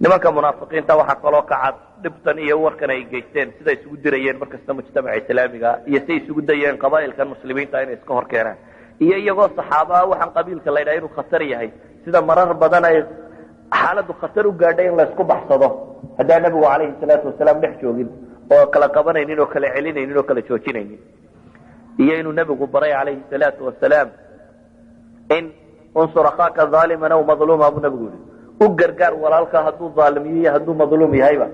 nimanka munaafiqiinta. Waxaa kaloo ka cad dhibtan iyo warkan ay geysteen siday isugu dirayeen markasta mujtamaca islaamiga iyo siay isugu dayeen qabaa'ilkan muslimiinta inay iska hor keenaan, iyo iyagoo saxaabaha waxaan qabiilka la ydhaha inuu khatar yahay, sida marar badan ay xaaladdu khatar u gaadhay in laysku baxsado haddaan nebigu calayhi salaatu wasalaam dhex joogin oo kala qabanaynin oo kala celinaynin oo kala joojinaynin, iyo inuu nebigu baray calayhi salaatu wasalaam in unsur akhaaka haaliman aw madluuma buu nebigu yihi, u gargaar walaalka hadduu dhaalimiyo iyo hadduu madluum yahayba.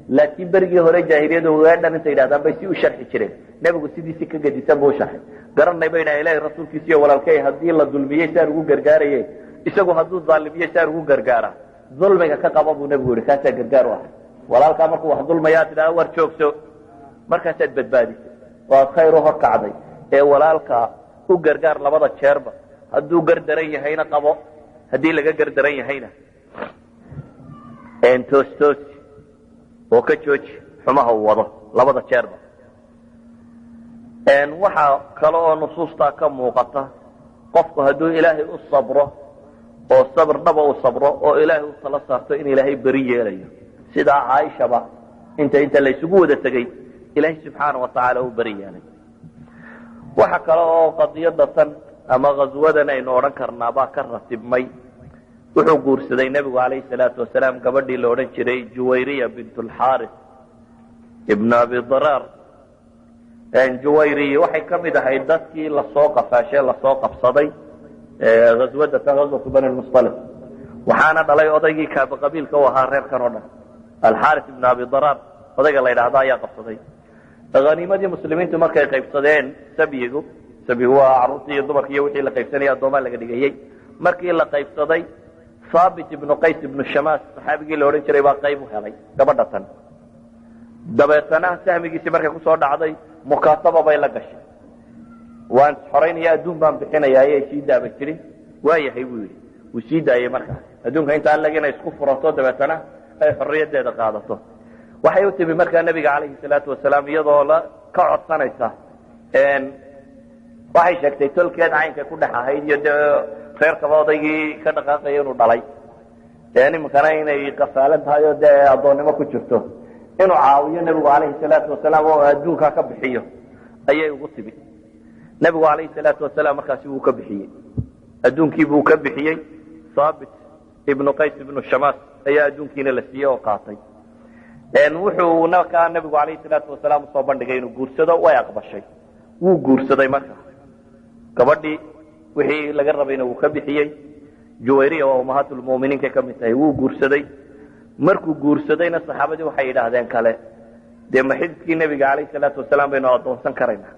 Laakiin berigii hore jaahiliyadu weedhan intay yidhahdaan bay si u sharxi jireen, nebigu sidiisi ka gedisan buu u sharxay. Garanay bay dhahan ilahay rasuulkiisa iyo walaalkay haddii la dulmiyey saan ugu gargaaraye, isagu hadduu dhaalimiyo saan ugu gargaara, dulmiga ka qaba buu nebigu yihi, kaasaa gargaar u ah. Walaalkaa markuu wax dulmayaa tidhahda war joogso, markaasaad badbaadisay oo aad khayr u horkacday. Ee walaalka u gargaar labada jeerba, hadduu gardaran yahayna qabo, haddii laga gardaran yahayna Toos toosi oo ka jooji xumaha uu wado labada jeerba. Waxaa kale oo nusuustaa ka muuqata, qofku hadduu Ilaahay u sabro oo sabr dhaba u sabro oo Ilaahay u tala saarto, in Ilaahay beri yeelayo, sidaa Caaishaba inta laysugu wada tegey Ilaahay subxaana wa tacaala u beri yeelay. Waxa kale oo qadiyada tan ama ghaswadan aynu odhan karnaabaa ka ratibmay, wuxuu guursaday nebigu calayhi salaatu wasalaam gabadhii la odhan jiray Juwayriya bint Alxaaris ibn Abi Daraar. Juwayriya waxay ka mid ahayd dadkii lasoo qafaashay, lasoo qabsaday ghaswada tan, ghaswatu Bani Lmusطaliq. Waxaana dhalay odaygii kaaba qabiilka u ahaa reerkan oo dhan, Alxaaris ibn Abi Daraar odayga la yidhaahdo ayaa qabsaday. Haniimadii muslimiintu markay qaybsadeen, sabyigu, sabyigu waa carruurtii iyo dumarki iyo wixii la qaybsanaya addoomaa laga dhigayey, markii la qaybsaday, Haabit ibnu Qays ibnu Shamaas saxaabigii la odhan jiray baa qayb u helay gabadha tan. Dabeetana sahmigiisii markay kusoo dhacday, mukaataba bay la gashay: "Waan xoraynaya, adduun baan bixinaya, ayay sii daaba jiri." "Waayahay," buu yidhi. Wuu sii daayey. Markaa adduunka intaan lag inay isku furato, dabeetana ay xorriyaddeeda qaadato. Waxay u timi markaa nebiga calayhi salaatu wasalaam iyadoo la ka codsanaysa. Waxay sheegtay tolkeed caynkay ku dhex ahayd iyo dee reerkaba odaygii ka dhaqaaqaya inuu dhalay, iminkana inay qafaalan tahay oo dee addoonnimo ku jirto, inuu caawiyo nebigu calayhi salaatu wasalaam oo adduunkaa ka bixiyo ayay ugu timi. Nebigu calayhi salaatu wasalaam markaasi wuu ka bixiyey, adduunkii buu ka bixiyey. Haabit ibnu Qays ibnu Shamaas ayaa adduunkiina la siiyey oo qaatay. Wuxuu markaa nebigu calayhi salaatu wasalaam usoo bandhigay inuu guursado. Way aqbashay, wuu guursaday. Marka gabadhii wixii laga rabayna wuu ka bixiyey. Juwayriya waa ummahaatulmuminiinkay ka mid tahay. Wuu guursaday. Markuu guursadayna saxaabadii waxay yidhaahdeen kale, dee ma xididkii nebiga calayhi salaatu wasalaam baynu addoonsan karaynaa?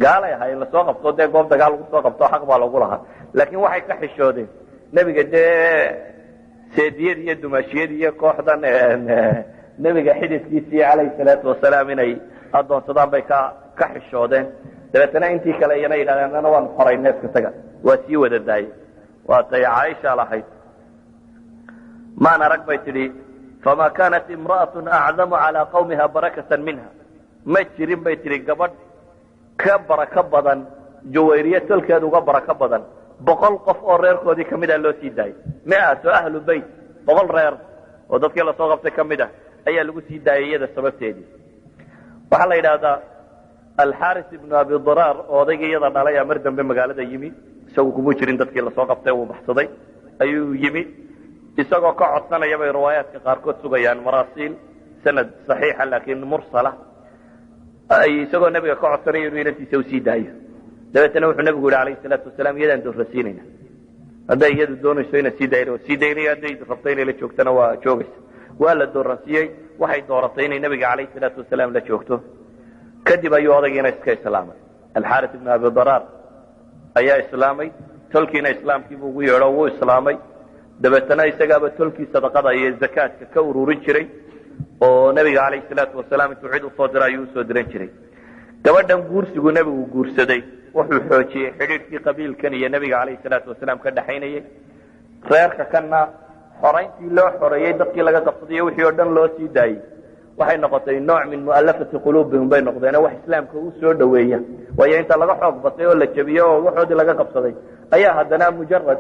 Gaalay ahaayeen lasoo qabto, dee goob dagaal lagu soo qabto, xaq baa lagu lahaa, laakiin waxay ka xishoodeen nebiga dee seediyad iyo dumaashiyad iyo kooxdan nebiga xididkiisii calayhi salaatu wasalaam inay addoonsadaan bay ka xishoodeen. Dabeetana intii kale iyana yidhahdeen, "Ana waanu xoray, neefka taga." Waa sii wada daayey. Waatay Caaisha lahayd, "Maan arag," bay tidhi, "fama kanat imra'atu acdamu calaa qawmiha barakatan minha." Ma jirin, bay tidhi, gabadh ka barako badan Juwayriye, tolkeed uga barako badan. 100 qof oo reerkoodii kamid ah loo sii daayey, miato ahlu beyt, 100 reer oo dadkii lasoo qabtay ka mid ah ayaa lagu sii daayay iyada sababteedii. Waxaa la yidhaahdaa Alxaris ibnu Abi Daraar oo odaygii iyada dhalay mar dambe magaalada yimi. Isagu kumuu jirin dadkii lasoo qabtay, wuu baxsaday ayuu yimi isagoo ka codsanaya bay riwaayaadka qaarkood sugayaan, maraasiil sanad saxiixa laakiin mursala, isagoo nebiga ka codsanaya inuu inantiisa usii daayo. Dabeetana wuxuu nebigu yihi alayhi salaatu wasalaam, "Iyadaan doorrasiinayna. Hadday iyadu doonayso ina sii daayna waa sii daynaya, hadday rabto inay la joogtana waa joogaysa." Waa la dooransiiyey. Waxay dooratay inay nebiga calayhi salaatu wasalaam la joogto. Kadib ayuu odaygiina iska islaamay. Alxaris ibnu Abi Daraar ayaa islaamay, tolkiina islaamkiibuu ugu yeedho, wuu islaamay. Dabeetana isagaaba tolkii sadaqada iyo zakaadka ka ururin jiray oo nebiga calayhi salaatu wasalaam intuu cid usoo dira ayuu usoo diran jiray. Gabadhan guursigu nebigu guursaday wuxuu xoojiyey xidhiidhkii qabiilkan iyo nebiga calayhi salaatu wasalaam ka dhexaynayey. Reerka kanna xorayntii loo xoreeyey dadkii laga qabsadayo wixii oo dhan loo sii daayey waxay noqotay nooc min mu'alafati quluubihim bay noqdeen, wax islaamka u soo dhoweeya. Waayo inta laga xoog batay oo la jebiyey oo waxoodii laga qabsaday ayaa haddana mujarad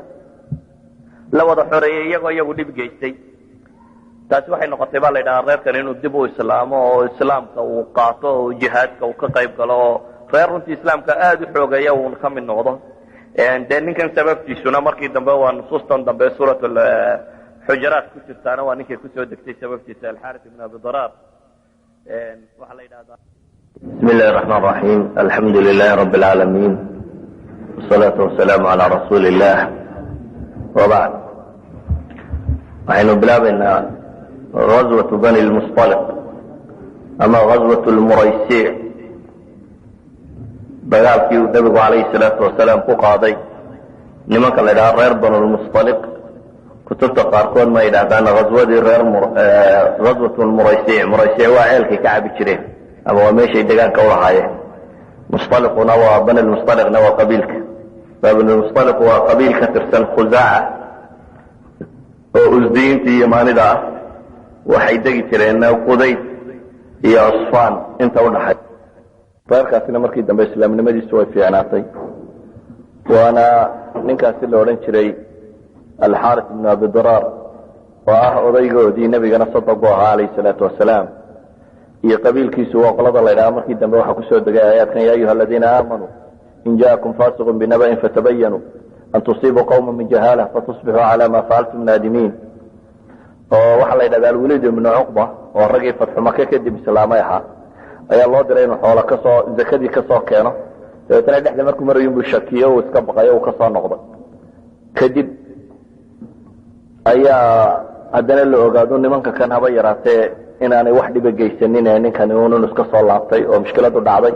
la wada xoreeyey iyagoo iyagu dhib geystay. Taasi waxay noqotay, baa la yidhahaa, reerkan inuu dib u islaamo oo islaamka uu qaato oo jihaadka uu ka qayb galo oo reer runtii islaamka aada u xoogeeya uun ka mid noqdo. Dee ninkan sababtiisuna markii dambe waa nusuustan dambe suurat Xujaraat ku jirtaana, waa ninkay kusoo degtay sababtiisa, Alxaris ibn Abi Daraar waxaa la yidhahdaa. بسم الله الرحمن الرحيم، الحمد لله رب العالمين، والصلاة والسلام على رسول الله، وبعد. Waxaynu bilaabaynaa غزوة بني المصطلق ama غزوة المرaysic, dagaalkii uu nebigu calayhi الsalaatu wasalaam ku qaaday nimanka la yidhaha reer Banulmusطaliq. Kutubta qaarkood ma yidhahdaan ghaswadii reer غزوة Muraysic. Muraysic waa ceelkay ka cabi jireen ama waa meeshay degaanka ulahaayeen. Musطaliquna waa Bani Lmusطaliqna waa qabiilka. Banulmusطaliq waa qabiil ka tirsan Khusaaca oo usdiyiinta iyo maanida ah. Waxay degi jireen Qudayd iyo Cusfaan inta udhaxay. Reerkaasina markii dambe islaamnimadiisu way fiicnaatay, waana ninkaasi la odhan jiray Alxaaris ibnu Abi Diraar, oo ah odaygoodii, nebigana sodogu ahaa calayhi salaatu wasalaam, iyo qabiilkiisu waa qolada la ydhaha. Markii dambe waxaa kusoo degay aayaadkan: "Ya ayuha aladiina aamanuu in jaakum fasiqun binaba'in fatabayanuu an tusiibuu qawma bijahaala fatusbixuu cala ma facaltum naadimiin." Oo waxaa la yidhahda Alwaliid ibnu Cuqba, oo raggii Fatxu Maka kadib islaamay ahaa, ayaa loo diray inuu xoola kasoo zakadii kasoo keeno. Dabeetana dhexda markuu marayo buu shakiyo, uu iska baqayo, uu kasoo noqday. Kadib ayaa haddana la ogaado nimanka kan haba yaraatee inaanay wax dhiba geysanin ee ninkani unun iska soo laabtay oo mushkiladu dhacday.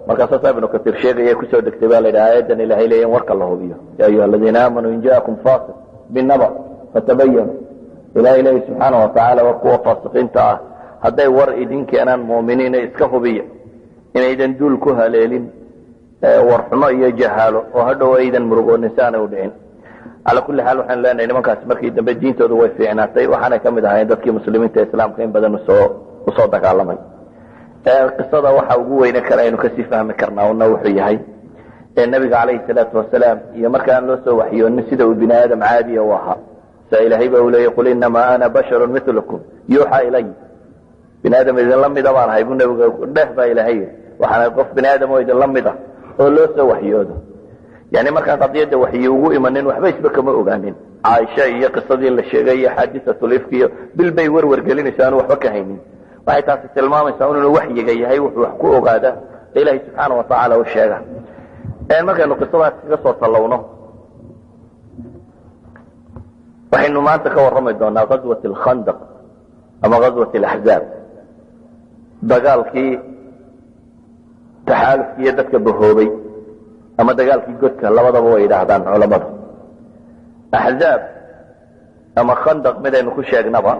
Markaasaasa Ibnu Katiir sheegaya kusoo degtay baa la yidhaha aayadan Ilahay leeya in warka la hubiyo: "Ya ayuha aladiina aamanuu in jaakum fasiq binaba fatabayanu." Ilahay leeya subxaana watacaala, war kuwa faasiqiinta ah hadday war idin keenaan, mu'miniina, iska hubiya inaydan duul ku haleelin warxumo iyo jahaalo oo hadhow aydan murugoonin, si aanay u dhicin. Cala kulli xaal, waxaanu leenahay nimankaasi markii dambe diintoodu way fiicnaatay, waxaanay kamid ahayn dadkii muslimiinta islaamka in badan usoo dagaalamay. Qisada waxa ugu weyne kale aynu kasii fahmi karnaa una wuxuu yahay nabiga calayhi salaatu wasalaam iyo marka aan loo soo waxyoonin sida uu bini aadam caadiya u ahaa, sia Ilaahay ba u leeyay: "Qul inamaa ana basharun milukum yuuxa ilay." Bini aadam idinla mida baan ahay buu nabiga dheh baa Ilaahay yii, waxaan qof bini aadam oo idinla mid ah oo loo soo waxyoodo. Yani markaan qadiyadda waxyi ugu imanin waxba isba kama ogaanin. Caaisha iyo qisadii la sheegay iyo xaadisatul ifki iyo bil bay werwer gelinaysa aanu waxba ka haynin. Waxay taasi tilmaamaysaa inuu waxyiga yahay wuxuu wax ku ogaada Ilaahay subxaana watacaala u sheega. Markaynu qisadaas kaga soo tallowno, waxaynu maanta ka warrami doonaa ghaswat alkhandaq ama ghaswat alaxzaab, dagaalkii taxaalufkiiyo dadka bahoobay ama dagaalkii godka, labadaba way yidhaahdaan culamadu. Axzaab ama khandaq midaynu ku sheegnaba,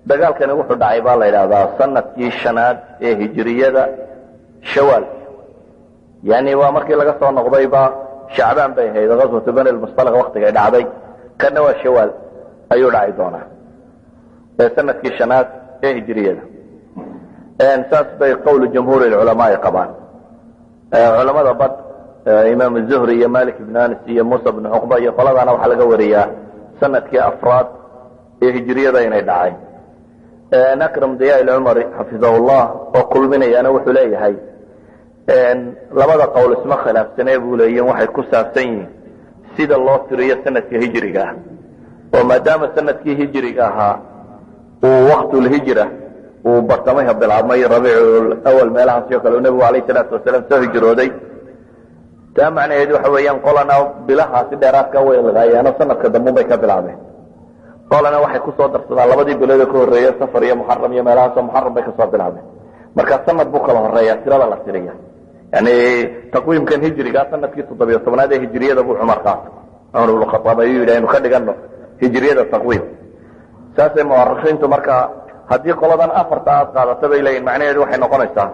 dagaalkani wuxuu dhacay baa la yidhahdaa sanadkii shanaad ee hijiriyada, Shawaal, yani waa markii laga soo noqdayba Shacbaan bay ahayd ghaswatu Bani Lmustalaq waktigay dhacday, kanna waa Shawaal ayuu dhaci doonaa ee sanadkii shanaad ee hijiriyada. Saas bay qowlu jamhuuri culamaai qabaan. Culamada bad, Imaam Zuhri iyo Malik ibn Anas iyo Muusa bnu Cuqba iyo qoladaana, waxaa laga wariyaa sanadkii afraad ee hijiriyada inay dhacay. Akram Diya Cumari xafidahullah oo kulminayaana wuxuu leeyahay labada qowl isma khilaafsanee buu leeyihin, waxay ku saabsan yihiin sida loo tiriyo sanadka hijriga ah, oo maadaama sanadkii hijriga ahaa uu waktulhijra uu bartamaha bilaabmay Rabiicul Awal meelahaasi oo kale uu nebigu alayh salaatu wasalaam soo hijrooday, taa macnaheedu waxa weeyaan qolana bilahaasi dheeraadka way lagaayaano sanadka dambun bay ka bilaabeen, qolana waxay kusoo darsadaan labadii bilood oo ka horreeya, Safar iyo Muxaram iyo meelahaasoo Muxaram bay kasoo bilaabeen. Marka sanad buu kala horeeya tirada la tiriya. Yani taqwiimkan hijriga sanadkii 17aad ee hijriyada buu Cumar qaatay, Cumar ibnu Khaaab ayuu yidhi aynu ka dhigano hijriyada taqwiim. Saasay muarikiintu marka haddii qoladan afarta aad qaadato bay leeyihin, macnaheedu waxay noqonaysaa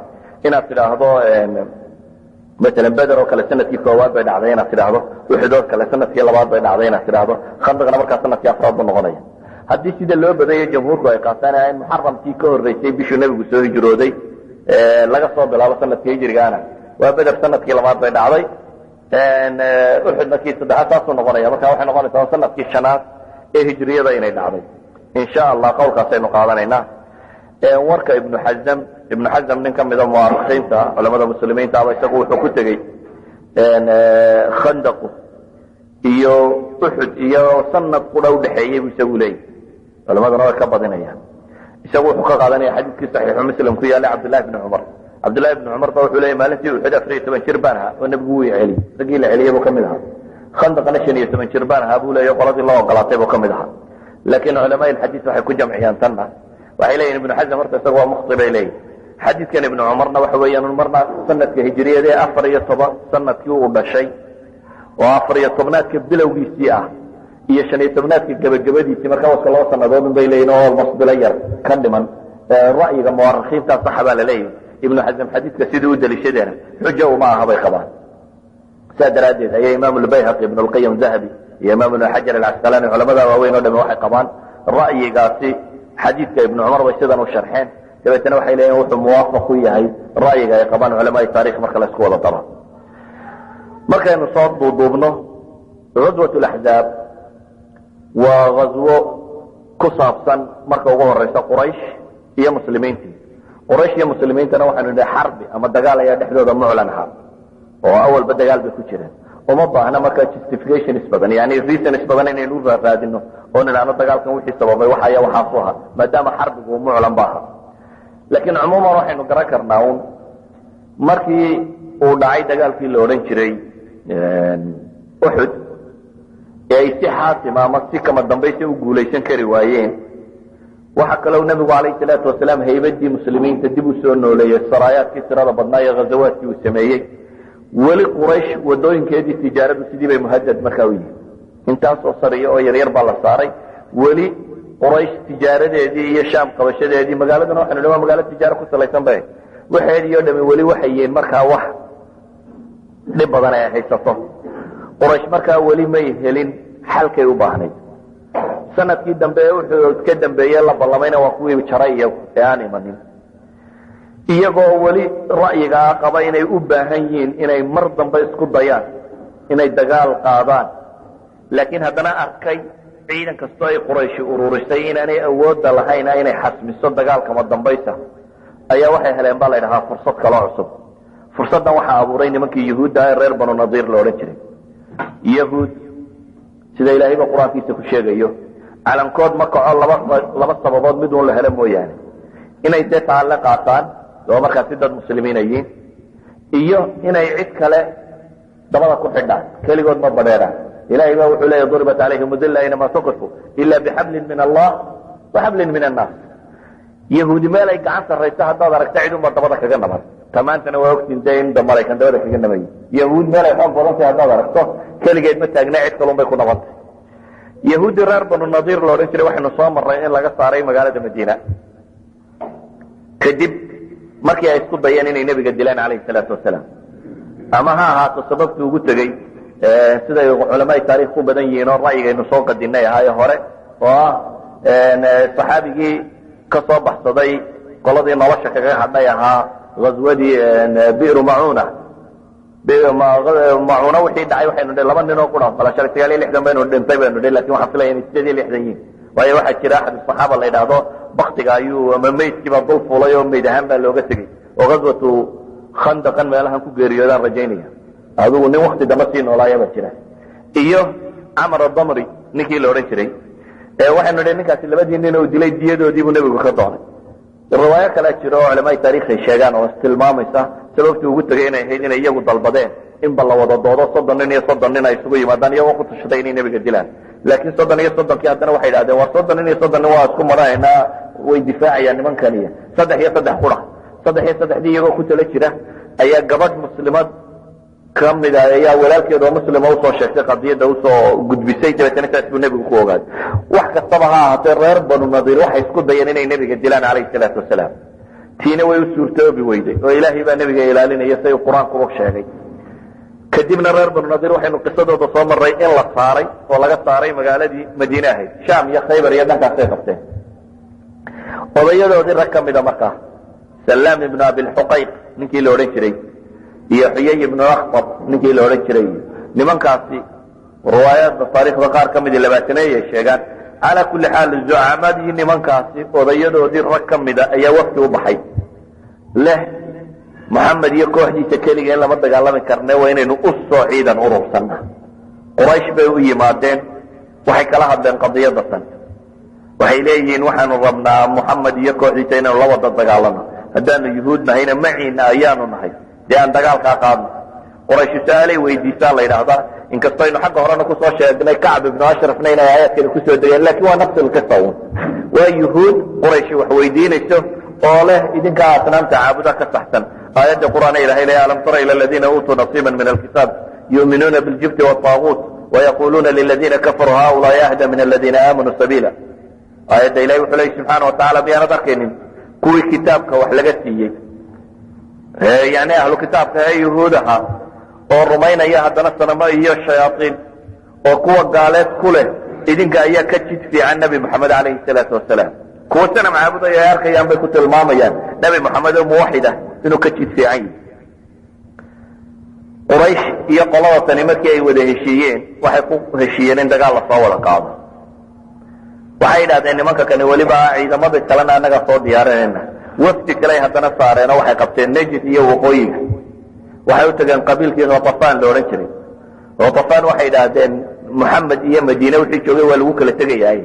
inaad tidhaahdo masalan Beder oo kale sanadkii koowaad bay dhacday, inaad tidhaahdo Uxud oo kale sanadkii labaad bay dhacday, inaad tidhaahdo Khandaqna markaa sanadkii afraad buu noqonaya. Haddii sida loo badayo jamhuurku ay qaataan in Muxaramkii ka horreysay bishuu nebigu soo hijrooday laga soo bilaabo sanadka hijrigaana, waa Beder sanadkii labaad bay dhacday, Uxudna kii saddexaad, saasuu noqonaya. Marka waxay noqonaysaa sanadkii shanaad ee hijriyada inay dhacday, insha Allah. Qowlkaasaynu qaadanaynaa. Warka Ibnu Xazam, Ibnu Xazam nin ka mida muarikiinta culamada muslimiinta aba, isagu wuxuu ku tegey Khandaqu iyo Uxud iyo sanad qura udhexeeyey buu isagu leeyahy, culamaduna way ka badinayaan. Isagu wuxuu ka qaadanaya xadiidkii Saxiixu Muslim ku yaallay Cabdillahi bni Cumar. Cabdillahi bni Cumar ba wuxuu leeyay maalintii Uxud 14 jir baan ahaa oo nebigu wuu celiyey, raggii la celiyey buu ka mid ahaa. Khandaqna 15 jir baan ahaa buu leeyahy, qoladii loo ogolaatay buu ka mid ahaa. Laakiin culamaa ilxadiis waxay ku jamciyaan tanna, waxay leeyihin Ibnu Xazam horta isaga waa mukhti bay leeyihin. Xadiidkan Ibnu Cumarna waxa weeyaan marna sanadka hijriyada ee 14 sanadkii uu dhashay oo 14aadka bilowgiisii ah iyo 15aadka gebagabadiisii, marka waska 2 sanadood un bay leeyihin oo almost bilo yar ka dhiman. Ra'yiga muwarikiinta saxa baa laleeyahy. Ibnu Xazam xadiidka sidii u daliishadeena xujo uma aha bay qabaan. Saa daraaddeed ayaa Imaam Lbayhaqi, Ibn Lqayim, Dahabi iyo Imaam Ibn Xajar Alcasqalaani, culamada waaweyn o dhami waxay qabaan Ra'yigaasi xadiidka Ibnu Cumar bay sidan u sharxeen. Dabeetana waxay leeyihin wuxuu muwaafaq ku yahay ra'yiga ay qabaan culamaai taarikh marka la isku wada daro. Markaynu soo duuduubno, Ghaswat Laxzaab waa ghaswo ku saabsan marka ugu horeysa Quraysh iyo muslimiintii. Quraysh iyo muslimiintana waxaynu nidhi xarbi ama dagaal ayaa dhexdooda muclan ahaa, oo awalba dagaal bay ku jireen. Uma baahna marka justifications badan, yani reasons badan inaynu u raaraadino oo nidhaahno dagaalkan wixii sababay waxaya waxaasu ahaa, maadaama xarbigu muclan ba ahaa. Laakiin cumuuman waxaynu garan karnaa un markii uu dhacay dagaalkii la odhan jiray Uxud ee ay si xaasima ama si kama dambaysa u guulaysan kari waayeen, waxa kaloo Nebigu calayhi salaatu wasalaam haybadii muslimiinta dib u soo nooleeyey saraayaadkii tirada badnaa iyo ghazawaadkii uu sameeyey. Weli Quraysh wadooyinkeedii tijaaradu sidii bay muhadad markaa u yihiin. Intaasoo sariyo oo yaryar baa la saaray. Weli Quraysh tijaaradeedii iyo Shaam qabashadeedii, magaaladuna waxaynu dhi waa magaalo tijaaro ku salaysan ba, waxeedii o dhami weli waxay yihiin markaa wax dhib badan ay haysato. Quraysh markaa weli may helin xalkay u baahnayd. Sanadkii dambe wuxuu ka dambeeye la ballamayna waa kuwii jaray iyagu ee aan imanin, iyagoo weli ra'yigaa qaba inay u baahan yihiin inay mar dambe isku dayaan inay dagaal qaadaan. Laakiin haddana arkay ciidan kastoo ay Qurayshi ururisay inaanay awoodda lahayn inay xasmiso dagaalkama dambaysa, ayaa waxay heleen baa la ydhahaa fursad kaloo cusub. Fursaddan waxaa abuuray nimankii Yuhuudda ee reer Banu Nadiir la odhan jiray. Yahuud, sida Ilaahayba Qur-aankiisa ku sheegayo, calankood ma kaco laba sababood mid uun la helo mooyaane: inay dee taalle qaataan oo markaasi dad muslimiin yihiin, iyo inay cid kale dabada ku xidhaan. Keligood ma badheeraan. Ilahay ba wuxuu leeya: duribat calayhim dilla aynamaa tuqifu ila bixablin min Allah wa xablin min annaas. Yahuudi meel ay gacan sarrayso haddaad aragta, cid unbaa dabada kaga naban. Tamaantana waa ogtiin dee in Maraykan dabada kaga nabayi. Yahuud meel ay xoog badan tahay haddaad aragto, keligeed ma taagna, cid kalun bay ku nabantay. Yahuuddii reer Banu Nadiir la odhan jiray waxaynu soo marray in laga saaray magaalada Madiina kadib markii ay isku dayeen inay Nebiga dilaan calayhi salaatu wasalaam. Ama ha ahaato sababtu ugu tegey siday culamaai taarikh ku badan yihiin oo ra'yigaynu soo qadinay ahaayo hore, oo ah saxaabigii ka soo baxsaday qoladii nolosha kaga hadhay ahaa ghaswadii Biru Macuna. Macuuna wixii dhacay waxaynu dhi laba nin oo qura shalay 69 baynu dhintay baynu dhi, lakin waxaan filaya inay 68 yihiin, waayo waxaa jira axad saxaaba la yidhaahdo baktiga ayuu ama meydkiibaa dul fulay oo meyd ahaan baa looga tegey, oo Ghaswatu Khandaqan meelahan ku geeriyoodaan rajaynaya. Adigu nin wakti dambe sii noolaaya baa jira, iyo Camar Adamri ninkii la odhan jiray. Waxaynu nidhi ninkaasi labadii nin uu dilay diyadoodii buu Nebigu ka doonay. Riwaayo kalea jiro oo culamaai taarikh ay sheegaan oo tilmaamaysa sababtii ugu tegay inay ahayd inay iyagu dalbadeen inba la wada doodo, 30 nin iyo 30 nin ay isugu yimaadaan, iyagoo ku tashaday inay Nebiga dilaan. Laakiin 30 iyo 30kii haddana waxay idhahdeen, war 30 nin iyo 30 nin waa isku maranaynaa, way difaacayaan nimankan, iyo saddex iyo saddex qura. Saddex iyo saddexdii iyagoo ku tala jira ayaa gabadh muslimad kamida ayaa walaalkeed oo muslima usoo sheegtay qadiyadda, usoo gudbisay. Dabeetana saas buu Nebigu ku ogaaday. Wax kastaba ha ahaatee, reer Banu Nadiir waxay isku dayeen inay Nebiga dilaan calayhi salaatu wasalaam. Tiina way u suurtoobi weyday oo Ilaahay baa Nebiga ilaalinaya, say Qur-aankuba sheegay. Kadibna reer Banu Nadiir waxaynu qisadooda soo maray in la saaray oo laga saaray magaaladii Madiine ahayd. Sham iyo Khaybar iyo dhankaasay qabteen. Odayadoodii rag ka mida markaa, Salaam ibnu Abilxuqayq ninkii la odhan jiray iyo Xuyay ibnu Akhtab ninkii la odhan jiray, nimankaasi riwaayaadda taariikhda qaar ka midi labaataneeyay sheegaan. Calaa kulli xaal, zucamadii nimankaasi odayadoodii rag ka mida ayaa wafti u baxay leh: Moxamed iyo kooxdiisa keliga in lama dagaalami karne, waa inaynu u soo ciidan urursanna. Quraysh bay u yimaadeen, waxay kala hadleen qadiyadda tan. Waxay leeyihiin: waxaanu rabnaa Moxamed iyo kooxdiisa inaynu la wada dagaalano. Haddaanu Yuhuud nahayna maciina ayaanu nahay, dee aan dagaalkaa qaadno. Quraysh su-aalay weydiisaan la yidhaahdaa, inkastoo aynu xagga horena kusoo sheegnay Kacb ibnu Ashrafna inay aayaadkani kusoo degeen, lakin waa nafsi lqisa un. Waa Yuhuud Quraysh wax weydiinayso oo leh: idinkaa asnaamta caabuda ka saxsan aayadda Qur'aana. Ilahay le: alam tara ila aladiina uutuu nasiiba min alkitaab yu'minuuna biljibti wاطaaguut wayaquluuna liladiina kafaruu haulaai ahda min aladiina aamanuu sabiila. Aayadda Ilahay wuxuu leey subxaana watacala: miyaanad arkaynin kuwii kitaabka wax laga siiyey, yani ahlu kitaabka ee yuhuudaha, oo rumaynaya haddana sanamo iyo shayaaiin, oo kuwa gaaleed ku leh Idinka ayaa ka jid fiican Nebi Moxamed calayhi salaatu wasalaam. Kuwa sanam caabudaya ay arkayaan bay ku tilmaamayaan Nebi Moxamed oo muwaxid ah inuu ka jid fiican yahi. Quraysh iyo qolada tani markii ay wada heshiiyeen, waxay ku heshiiyeen in dagaal lasoo wada qaado. Waxay yidhahdeen nimanka kani weliba ciidamadii kalena annaga soo diyaarinayna. Wafdi kaley haddana saareen oo waxay qabteen Najd iyo waqooyiga. Waxay u tageen qabiilkii Khatafaan la odhan jiray. Khatafaan waxay idhaahdeen, Moxamed iyo Madiine wixii joogay waa lagu kala tegayaay,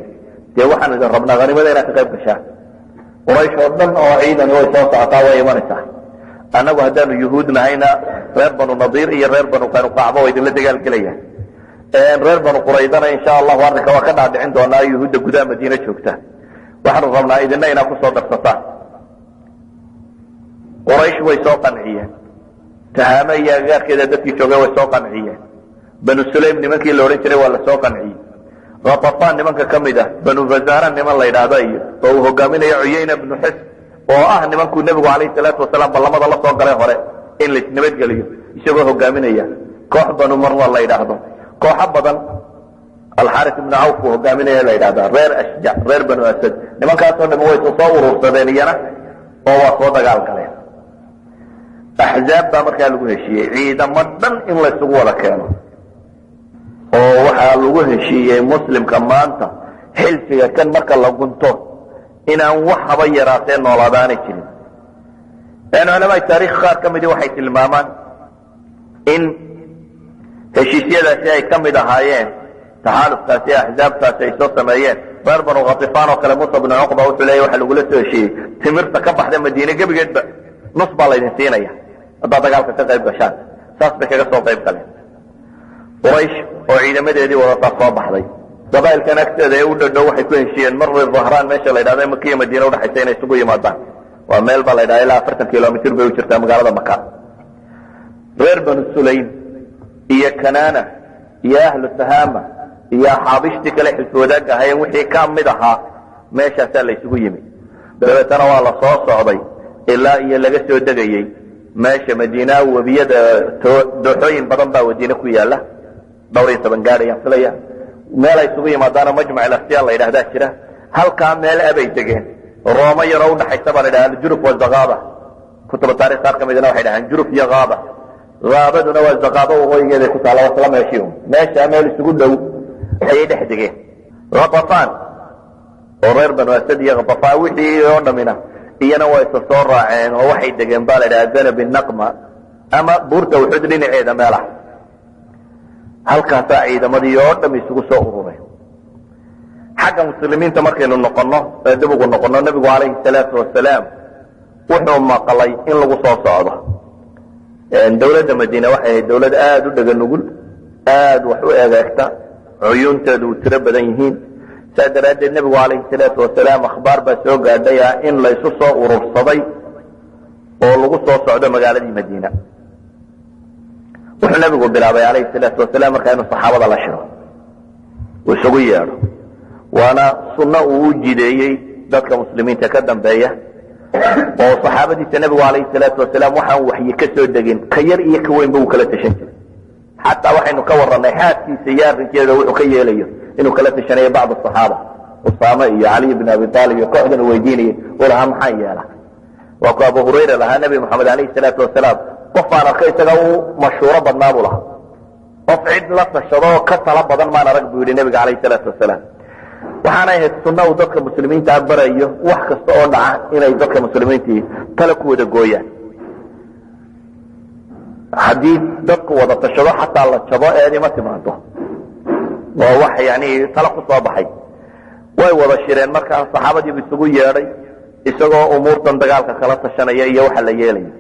dee waxaanu idin rabnaa hanimada inaad ka qayb gashaan. Quraysh oo dhan oo ciidani way soo socotaa, way imanaysaa. Annagu haddaanu Yuhuud nahayna, reer Banu Nadiir iyo reer Banu Qaynuqacba waa idinla dagaalgelayaan. Reer Banu Quraydana insha Allahu arrinka waa ka dhaadhicin doonaa. Yuhuudda gudaha Madiine joogta waxaanu rabnaa idinna inaad kusoo darsataan. Quraysh way soo qanciyeen. Tahaame iyo agagaarkeeda dadkii joogay way soo qanciyeen. Banu Sulaym nimankii la odhan jiray waa la soo qanciyey. Khatafaan nimanka ka mid ah, Banu Fazara niman la yidhaahdo iyo oo uu hogaaminayo Cuyayna bnu Xis, oo ah nimankuu Nebigu calayhi salaatu wasalaam ballamada la soo galay hore in laisnabadgeliyo, isagoo hogaaminaya koox Banu Marwa la yidhaahdo, kooxo badan Alxaris ibnu Cawf uu hogaaminaya la yidhahdaa, reer Ashjac, reer Banu Asad, nimankaasoo dhami way soo urursadeen iyana oo waa soo dagaal galeen. Axzaab baa markaa lagu heshiiyey ciidamo dhan in laysugu wada keeno, oo waxaa lagu heshiiyey muslimka maanta xilfiga kan marka la gunto inaan wax haba yaraatee noolaadaanay jirin. Culamaa taarikh qaar ka midi waxay tilmaamaan in heshiisyadaasi ay ka mid ahaayeen taxaalufkaasi, axzaabtaasi ay soo sameeyeen reer Banu Khatifaan oo kale. Musa bnu Cuqba wuxuu leeya waxa lagula soo heshiiyey timirta ka baxda Madiine gebigeedba nus baa laydin siinaya haddaad dagaalka ka qayb gashaan. Saas bay kaga soo qayb galeen. Quraysh oo ciidamadeedii wadataa soo baxday. Qabailkan agteeda ee u dhadhow waxay ku heshiiyeen Mari Dhahraan, meesha la yidhahdo Makiya Madiine udhexaysa, inay isugu yimaadaan. Waa meel baa la yidhahda ilaa 40 kilomitr bay u jirtaa magaalada Maka. Reer Banu Sulaym iyo Kanaana iyo ahlu Tahama iyo axaabishtii kale xilfi wadaag ahaayeen wixii ka mid ahaa meeshaasaa la isugu yimi. Dabeetana waa la soo socday ilaa iyo laga soo degayey meesha Madiina. Webiyada dooxooyin badan baa Madiine ku yaala, dhowr iyo toban gaadhayaan filaya. Meel ay isugu yimaadaana Majmac Alakhtiyaar la yidhahdaa jira. Halkaa meel abay degeen, Rooma yaroo udhaxaysa baa la yidhahda Aljuruf wazaqaaba. Kutuba taarikh qaar ka midna waxay dhahaan Juruf iyo Haaba, haabaduna waa Zaqaaba waqooyigeeday ku taalla, waa isla meeshii. Meesha meel isugu dhow ayay dhex degeen Khatafaan oo reer Banu Asad iyo Khatafaan wixii oo dhamina iyana waa isa soo raaceen, oo waxay degeen baa la yidhaha Danab Naqma ama buurta Uxud dhinaceeda meelaha. Halkaasaa ciidamadii oo dham isugu soo urureen. Xagga muslimiinta markaynu noqono ee dib ugu noqono, Nebigu calayhi salaatu wasalaam wuxuu maqlay in lagu soo socdo. Dawladda Madiine waxay ahayd dawlad aada u dhega nugul, aada wax u egeegta, cuyuunteedu u tiro badan yihiin. Saa daraaddeed nebigu calayhi salaatu wasalaam akhbaar baa soo gaadhay ah in laysu soo urursaday oo lagu soo socdo magaaladii Madiina. Wuxuu nebigu bilaabay calayhi salaatu wasalaam markaa inuu saxaabada la shiro, uu isugu yeedho, waana sunno uu u jideeyey dadka muslimiinta ka dambeeya oo saxaabadiisa. Nebigu calayhi salaatu wasalaam waxaan waxyi ka soo degin ka yar iyo ka weynba uu kala tashan jiray. Xataa waxaynu ka warranay xaaskiisa iyo arrinkeeda wuxuu ka yeelayo inuu kala tashanayo bacd asaxaaba, Usaame iyo Caliy bn Abi Aalib iyo kooxdan uu weydiinayay, uu lahaa maxaan yeela. Waa ku Abu Hurayra lahaa Nebi Moxamed alayhi salaatu wasalaam qof aan arkay isaga u mashhuuro badnaa buu lahaa, qof cid la tashado oo ka tala badan maan arag buu yidhi nebiga calayhi salaatu wasalaam. Waxaanay ahayd sunna uu dadka muslimiintaa barayo wax kasta oo dhaca inay dadka muslimiintii tala ku wada gooyaan. Haddii dadku wada tashado, xataa la jabo, eedima timaado. Waa wax yani tala ku soo baxay. Way wada shireen markaa, saxaabadiibu isugu yeedhay isagoo umuurtan dagaalka kala tashanaya iyo waxa la yeelayo,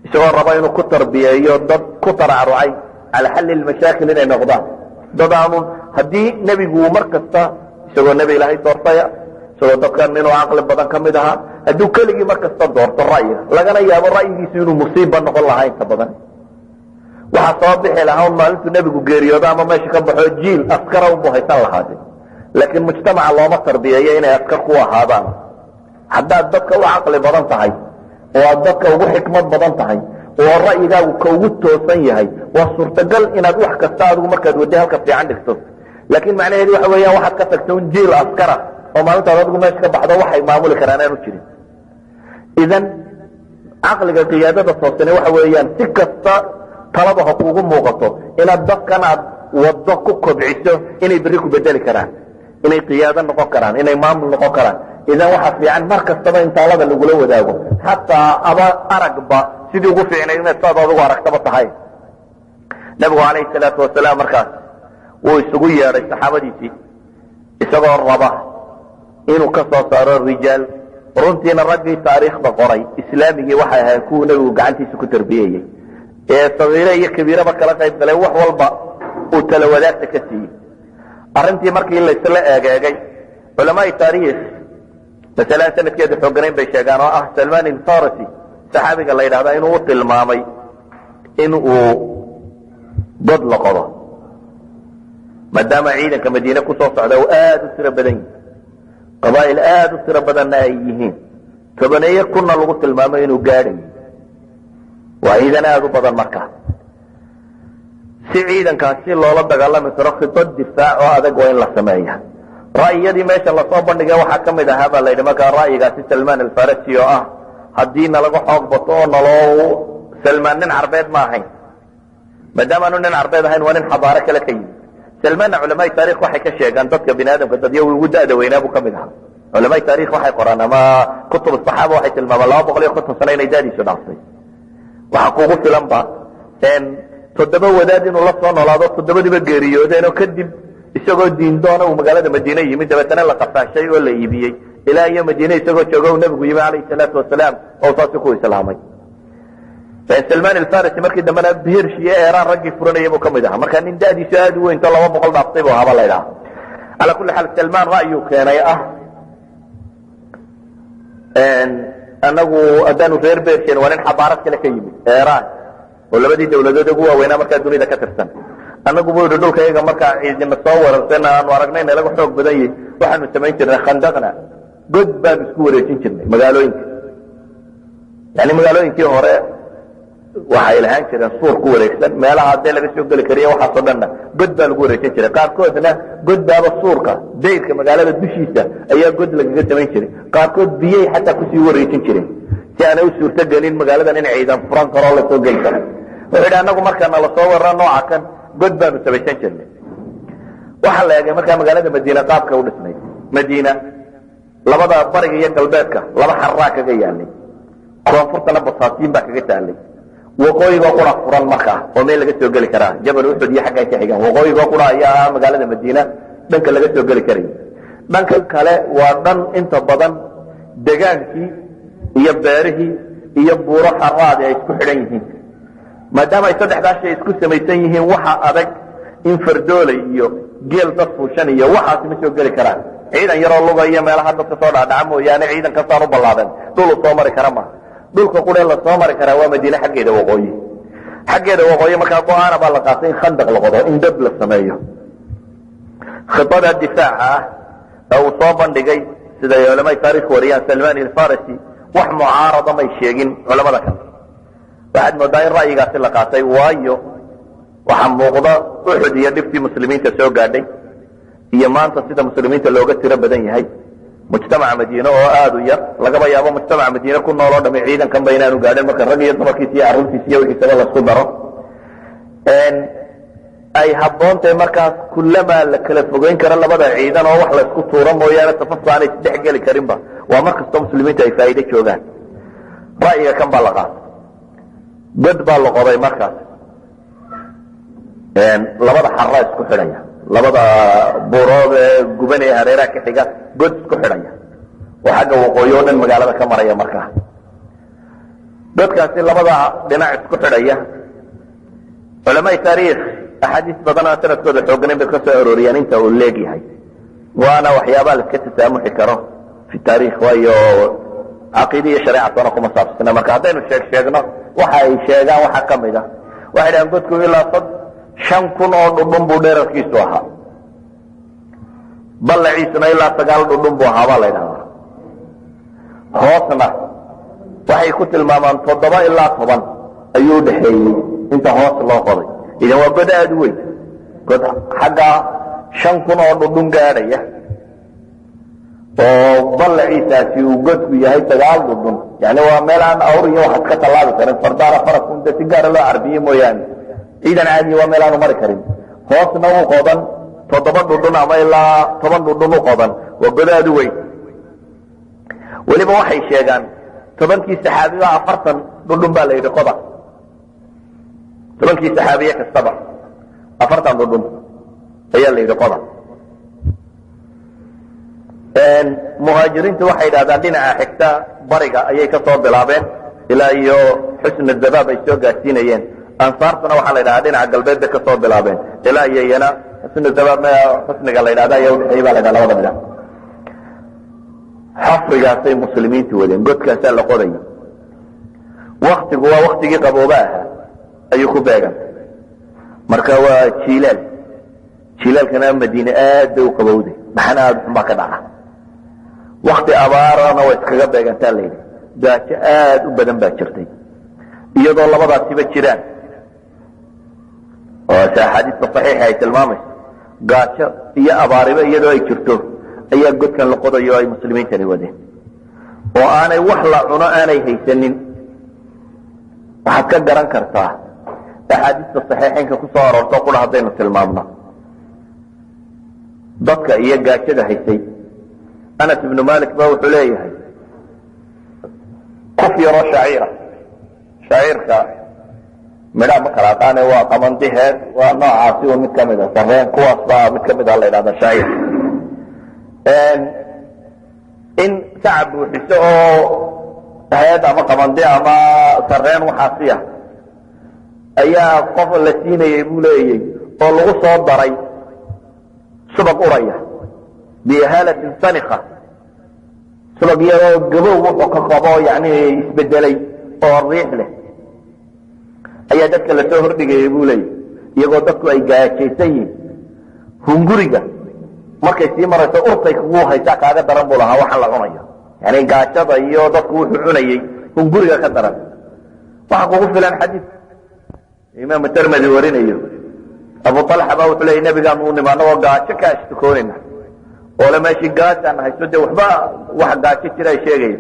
isagoo raba inuu ku tarbiyeeyo dad ku taracrucay cala xalli lmashaakil inay noqdaan dad aanu haddii nebigu mar kasta, isagoo nebi Ilaahay doortaya, isagoo dadkan inuu caqli badan ka mid ahaa, hadduu keligii mar kasta doorto ra'yiga, lagana yaabo ra'yigiisu inuu musiiba noqon lahaa inta badan. Waxaa soo bixi lahaa un maalintuu nebigu geeriyoodo ama meesha ka baxo jiil askara unbuu haysan lahaade. Laakiin mujtamaca looma tarbiyeeyo inay askar ku ahaadaan. Haddaad dadka u caqli badan tahay oo aad dadka ugu xikmad badan tahay oo ra'yigaagu ka ugu toosan yahay, waa suurtagal inaad wax kasta adigu markaad wadday halka fiican dhigto. Laakiin macnaheedu waxa weeyaan waxaad ka tagta un jiil askara oo maalintaad adigu meesha ka baxdo waxay maamuli karaan aanu jirin. Idan caqliga qiyaadada toosane waxa weeyaan si kasta talada ha kuugu muuqato inaad dadkan aad waddo ku kobciso inay berri ku bedeli karaan, inay qiyaado noqon karaan, inay maamul noqon karaan. Idan waxaa fiican mar kastaba in taalada lagula wadaago, xataa aba aragba sidii ugu fiicnayd inaad saad adigu aragtaba tahay. Nabigu calayhi salaatu wasalaam markaas wuu isugu yeedhay saxaabadiisii isagoo raba inuu ka soo saaro rijaal. Runtiina raggii taariikhda qoray islaamigii waxay ahayn kuwuu nebigu gacantiisa ku tarbiyeyey ee sagiire iyo kabiiraba kala qayb galay, wax walba uu tala wadaagta ka siiyey. Arrintii markii laysla eegeegay, culamaai taariikh masalaan sanadkeedu xooganayn bay sheegaan oo ah Salman Alfarisi saxaabiga la yidhahda inuu u tilmaamay in uu god la qodo, maadaama ciidanka Madiine kusoo socda uu aada u tiro badan yihi, qabaa'il aada u tiro badanna ay yihiin, tobaneeye kunna lagu tilmaamay inuu gaadhayo. Waa ciidan aada u badan. Markaa si ciidankaasi loola dagaalami karo, khidad difaac oo adag waa in la sameeya. Ra'yiyadii meesha lasoo bandhigay waxaa ka mid ahaa baa la yidhi markaa ra'yigaasi Salmaan Alfarasi oo ah haddii nalaga xoog bato oo naloo. Salmaan nin Carbeed ma ahayn. Maadaama aanu nin Carbeed ahayn, waa nin xadaaro kale ka yimid. Salmaanna culamaai taarikh waxay ka sheegaan dadka bini aadamka dadyawi ugu da'da weynaa buu ka mid ahaa. Culamaai taarikh waxay qoraan ama kutub saxaaba waxay tilmaamaan 250 sano inay da'diisu dhaaftay. Waxaa kugu filanba 7 wadaad inuu la soo noolaado, toddobadiiba geeriyoodeen oo kadib isagoo diindoona uu magaalada Madiine yimid, dabeetana la qafaashay oo la iibiyey, ilaa iyo Madiine isagoo jooga uu Nebigu yimi calayhi salaatu wasalaam oo saasi ku islaamay. Salmaan Alfarisi markii dambena Persia iyo Eeraan raggii furanaya buu kamid ahaa. Marka nin da'diisu aada u weynto 200 dhaaftay buu ahaaba la ydhaha. Calaa kulli xaal, Salmaan ra'yuu keenay ah: anagu haddaanu reer Persian, waa nin xabaarad kale ka yimid, Eeraan oo labadii dawladood ugu waaweynaa markaa dunida ka tirsan, annagu buu yidhi dhulka iyaga markaa ciidina soo weerartayna aanu aragnay nalaga xoog badan yahi, waxaanu samayn jirnay khandaqna, god baanu isku wareejin jirnay magaalooyinka. Yani magaalooyinkii hore waxay lahaan jireen suur ku wareegsan, meelaha hadee laga soo geli kariya waxaasoo dhanna god baa lagu wareejin jiray. Qaarkoodna god baaba suurka dayrka magaalada dushiisa ayaa god lagaga samayn jiray. Qaarkood biyay xataa kusii wareejin jireen si aanay u suurto gelin magaaladan in ciidan furan karoo lasoo geli karo. Wuxuu yidhi anagu markaa nala soo weeraro nooca kan, god baanu samaysan jirnay. Waxaa la eegay markaa magaalada Madiine qaabka u dhisnayd. Madiina labada bariga iyo galbeedka laba xaraa kaga yaalay, koonfurtana basaasiin baa kaga taalay. Waqooyigoo qura furan markaa oo meel laga soo geli karaa, Jabal Uxud iyo xagga ay ka xigaan. Waqooyigoo qura ayaa magaalada Madiina dhanka laga soo geli karaya. Dhanka kale waa dhan inta badan degaankii iyo beerihii iyo buuro xaraadi ay isku xidhan yihiin. Maadaama ay saddexdaa shay isku samaysan yihiin, waxa adag in fardooley iyo geel dad fuushan iyo waxaasi ma soo geli karaan. Ciidan yaroo luga iyo meelaha dadka soo dhacdhaca mooyaane, ciidan kasaan u ballaadan dhulu soo mari kara maha. Dhulka quree la soo mari karaa waa Madiine xaggeeda waqooyi. Xaggeeda waqooyi markaa go-aana baa la qaatay in khandaq la qodo, in dab la sameeyo. Khidada difaaca ah ee uu soo bandhigay, siday culamada taarikh wariyaan, Salman Alfarisi, wax mucaarada may sheegin culamada kale. Waxaad moodaa in ra'yigaasi la qaatay, waayo waxaa muuqda Uxud iyo dhibtii muslimiinta soo gaadhay iyo maanta sida muslimiinta looga tiro badan yahay, mujtamaca Madiine oo aada u yar. Lagaba yaabo mujtamaca Madiine ku nool oo dhami ciidankan ba inaanu gaadhin marka rag iyo dumarkiisa iyo carruurtiisa iyo wixiisaba lasku daro. Ay habboontahay markaas kulamaa la kala fogeyn karo labada ciidan oo wax laysku tuuro mooyaane safafka aanay isdhex geli karinba, waa mar kastoo muslimiintu ay faa'iido joogaan. Ra'yiga kan baa la qaatay, god baa la qoday. Markaas labada xara isku xidhaya, labada buurood ee gubanaya hareeraha ka xiga, god isku xidhaya oo xagga waqooyi oo dhan magaalada ka maraya. Markaa godkaasi labada dhinac isku xidhaya, culamaai taariikh axaadiis badanaa sanadkooda xooganayn bay ka soo arooriyaan inta uu leegyahay. Waana waxyaabaha la iska tasaamuxi karo fi taarikh, waayo caqiide iyo shareecatona kuma saabsana. Marka haddaynu sheeg sheegno waxa ay sheegaan, waxaa ka mid a waxay dhahaan godku ilaa 5000 oo dhudhun buu dherarkiisu ahaa, ballaciisuna ilaa 9 dhudhun buu ahaa baa la ydhahdaa. Hoosna waxay ku tilmaamaan 7 ilaa 10 ayuu udhaxeeyey inta hoos loo qoday. Idan waa god aada u weyn, god xagga 5000 oo dhudhun gaadhaya, oo ballaciisaasi uu godku yahay 9 dhudhun. Yani waa meel aan awr iyo waxaad ka tallaabi karin, fardaana farasku de si gaara loo carbiye mooyaane, ciidan caadiya waa meel aanu mari karin. Hoosna u qodan 7 dhudhun ama ilaa 10 dhudhun u qodan, waa godaadu weyn. Weliba waxay sheegaan 10kii saxaabiba 40 dhudhun baa la yidhi qoda, 10kii saxaabiye kastaba 40 dhudhun ayaa la yidhi qoda. Muhaajiriintu waxay yidhahdaan dhinaca xigta bariga ayay ka soo bilaabeen ilaa iyo xusna zabaab ay soo gaadsiinayeen. Ansaartuna waxaa la yidhahdaa dhinaca galbeed bay ka soo bilaabeen ilaa iyo iyana xusna zabaab, xusniga la yidhahda ayaa udhexeeyey baa la yidhahda labada dhinac. Xafrigaasay muslimiintu wadeen, godkaasaa la qodayay. Waktigu waa waktigii qabooba ahaa ayuu ku beegan, marka waa jiilaal. Jiilaalkana Madiine aad bay u qabowday, maxana aada xun baa ka dhaca. Wakti abaarana way iskaga beegantaa layidhi, gaajo aad u badan baa jirtay. Iyadoo labadaasiba jiraan oo se axaadiista saxiixa ay tilmaamayso, gaajo iyo abaariba iyadoo ay jirto ayaa godkan la qodayo ay muslimiintani wadeen, oo aanay wax la cuno aanay haysanin. Waxaad ka garan kartaa axaadiista saxiixeynka ku soo aroorto qura haddaynu tilmaamno dadka iyo gaajada haysay. Anas ibnu Malik ba wuxuu leeyahay kuf yaroo shaciira, shaciirka midhaa ma kala aqaane, waa qamandiheed, waa noocaasi un mid kamid a sareen, kuwaas baa mid kamid a la yidhahda shaciir. In saca buuxiso oo heed ama qamandi ama sareen waxaasiya ayaa qof la siinayay buu leeyay, oo lagu soo daray subag uraya, bihaalatin sanika, subag iyadoo gabow wuxuu ka qabo yani isbedelay oo riix leh ayaa dadka lasoo hordhigayay buu leeyay, iyagoo dadku ay gaajaysan yihiin. Hunguriga markay sii marayso urtay kugu haysaa kaaga daran buu lahaa waxaan la cunayo, yani gaajada iyo dadku wuxuu cunayey hunguriga ka daran. Waxaa kugu filan xadiis Imaam Termedi warinayo, Abu Alxa baa wuxuu leeyay nabigaanu u nimi anagoo gaajo ka ashtakoonayna, oo le meeshii gaajaan hayso, dee waxba wax gaajo jira ay sheegaya.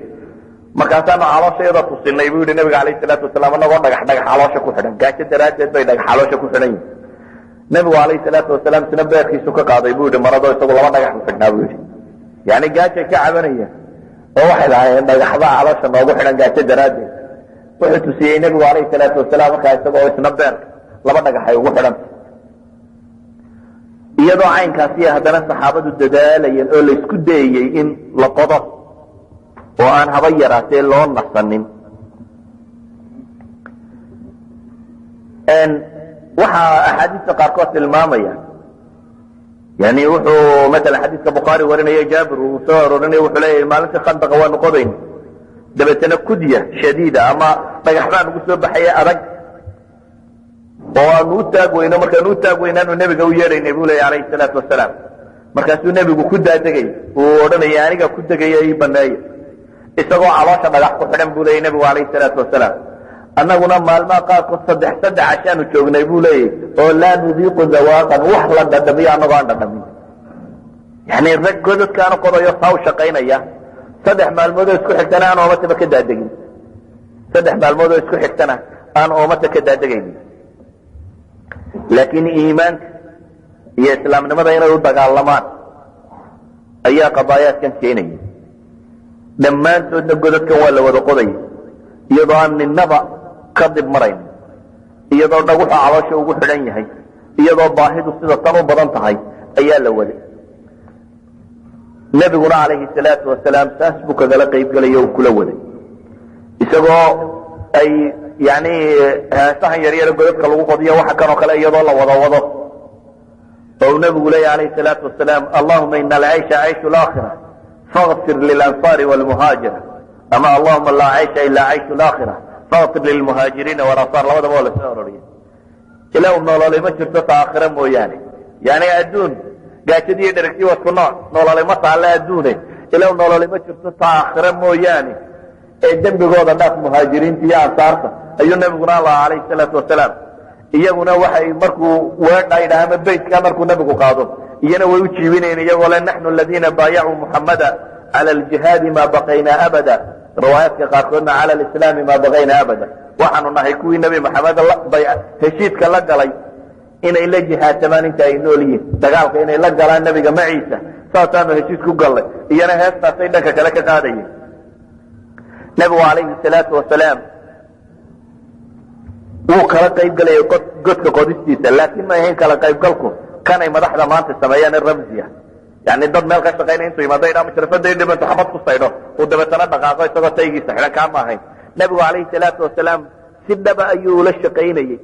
Markaasaanu calooshayada tusinay buu yihi nabiga alayh salaatu wasalaam, anagoo dhagax dhagax caloosha ku xidhan, gaajo daraaddeed bay dhagax caloosha ku xidhan yihin. Nabigu alayh salaatu wasalaam isna beerkiisu ka qaaday buu yihi marado, isagu laba dhagax ku xidhnaa buu yihi. Yani gaajay ka cabanayeen oo waxay lahaayeen dhagaxba caloosha noogu xidhan gaajo daraaddeed. Wuxuu tusiyey nabigu alayh salaatu wasalaam markaa isagoo isna beerka laba dhagax ay ugu xidhanta. Iyadoo caynkaasiya haddana saxaabadu dadaalayeen oo la isku dayayey in la qodo oo aan haba yaraatee loo nasanin. Waxaa axaadiista qaarkood tilmaamaya, yani wuxuu maala xadiiska Bukhaari warinaya, Jaabir uu soo aroorinaya, wuxuu leeyahay maalintii Khandaqa waanu qodayna, dabeetana kudya shadiida ama dhagax baa nagu soo baxaya adag oo aanu u taag weyno. Markaanu u taag weynaanu nebiga u yeedhaynay buu leeya alayhi salaatu wasalaam. Markaasuu nebigu ku daadegay, uu odhanaya aniga ku degaya ii baneeya, isagoo caloosha dhagax ku xidhan buu leeyay nebigu alayhi salaatu wasalaam. Annaguna maalmaha qaarkood saddex saddex cashaanu joognay buu leeyay, oo laa nudiiqu dawaaqan, wax la dhadhamiyo annagoo aan dhadhamin. Yani rag godadkaanu qodayo saa u shaqaynaya, 3 maalmood oo isku xigtana aan oomataba ka daadegin, 3 maalmood oo isku xigtana aan oomata ka daadegaynin. Laakiin iimaanka iyo islaamnimada inay u dagaalamaan ayaa qadaayaadkan keenaya. Dhammaantoodna godadkan waa la wada qodaya iyadoo aan ninaba ka dib marayn, iyadoo dhaguxu caloosha ugu xidhan yahay, iyadoo baahidu sida tan u badan tahay ayaa la waday. Nebiguna calayhi salaatu wasalaam saas buu kagala qaybgelaya uu kula waday, isagoo ay yani heesahan yaryare godadka lagu qodiyo waxa kanoo kale iyadoo la wada wado, oo uu nebigu leeya alayhi salaatu wasalaam, allahuma ina alcaysha cayshu laakhira faغfir lilansaari wlmuhaajira, ama allahuma laa caysha ilaa cayshu laakhira faغfir lilmuhaajiriina walansaar. Labadaba waa lasoo aroriyay. Ilaa u nololay ma jirto ta aakhira mooyaane, yani adduun gaajadii iyo dheragtii waa isku nooc, nololay ma taalle adduune, ilaa nololay ma jirto ta aakhira mooyaane ee dembigooda dhaaf muhaajiriinta iyo ansaarta ayuu nebiguna lahaa alayhi salaatu wasalaam. Iyaguna waxay markuu weedha yidhaha ama beytka markuu nebigu qaado, Iyana way u jiibinayeen iyagoo le naxnu aladiina baayacuu Muxamada cala aljihaadi maa baqaynaa abada. Riwaayaadka qaarkoodna cala alislaami maa baqaynaa abada. Waxaanu nahay kuwii Nebi Maxamed heshiiska la galay inay la jihaadsamaan inta ay nool yihiin, dagaalka inay la galaan nebiga maciisa, saasaanu heshiis ku gallay. Iyana heestaasay dhanka kale ka qaadayeen. Nebigu calayhi salaatu wasalaam wuu kala qayb galayay godka qodistiisa, laakiin ma ahayn kala qaybgalku kanay madaxda maanta sameeyaan in ramsiya, yani dad meel ka shaqaynaya intuu yimaado idhaa mashrafada dhibanto xabad ku saydho, uu dabeetana dhaqaaqo isagoo taygiisa xidhan. Kaa ma ahayn. Nebigu calayhi salaatu wasalaam si dhaba ayuu ula shaqaynayey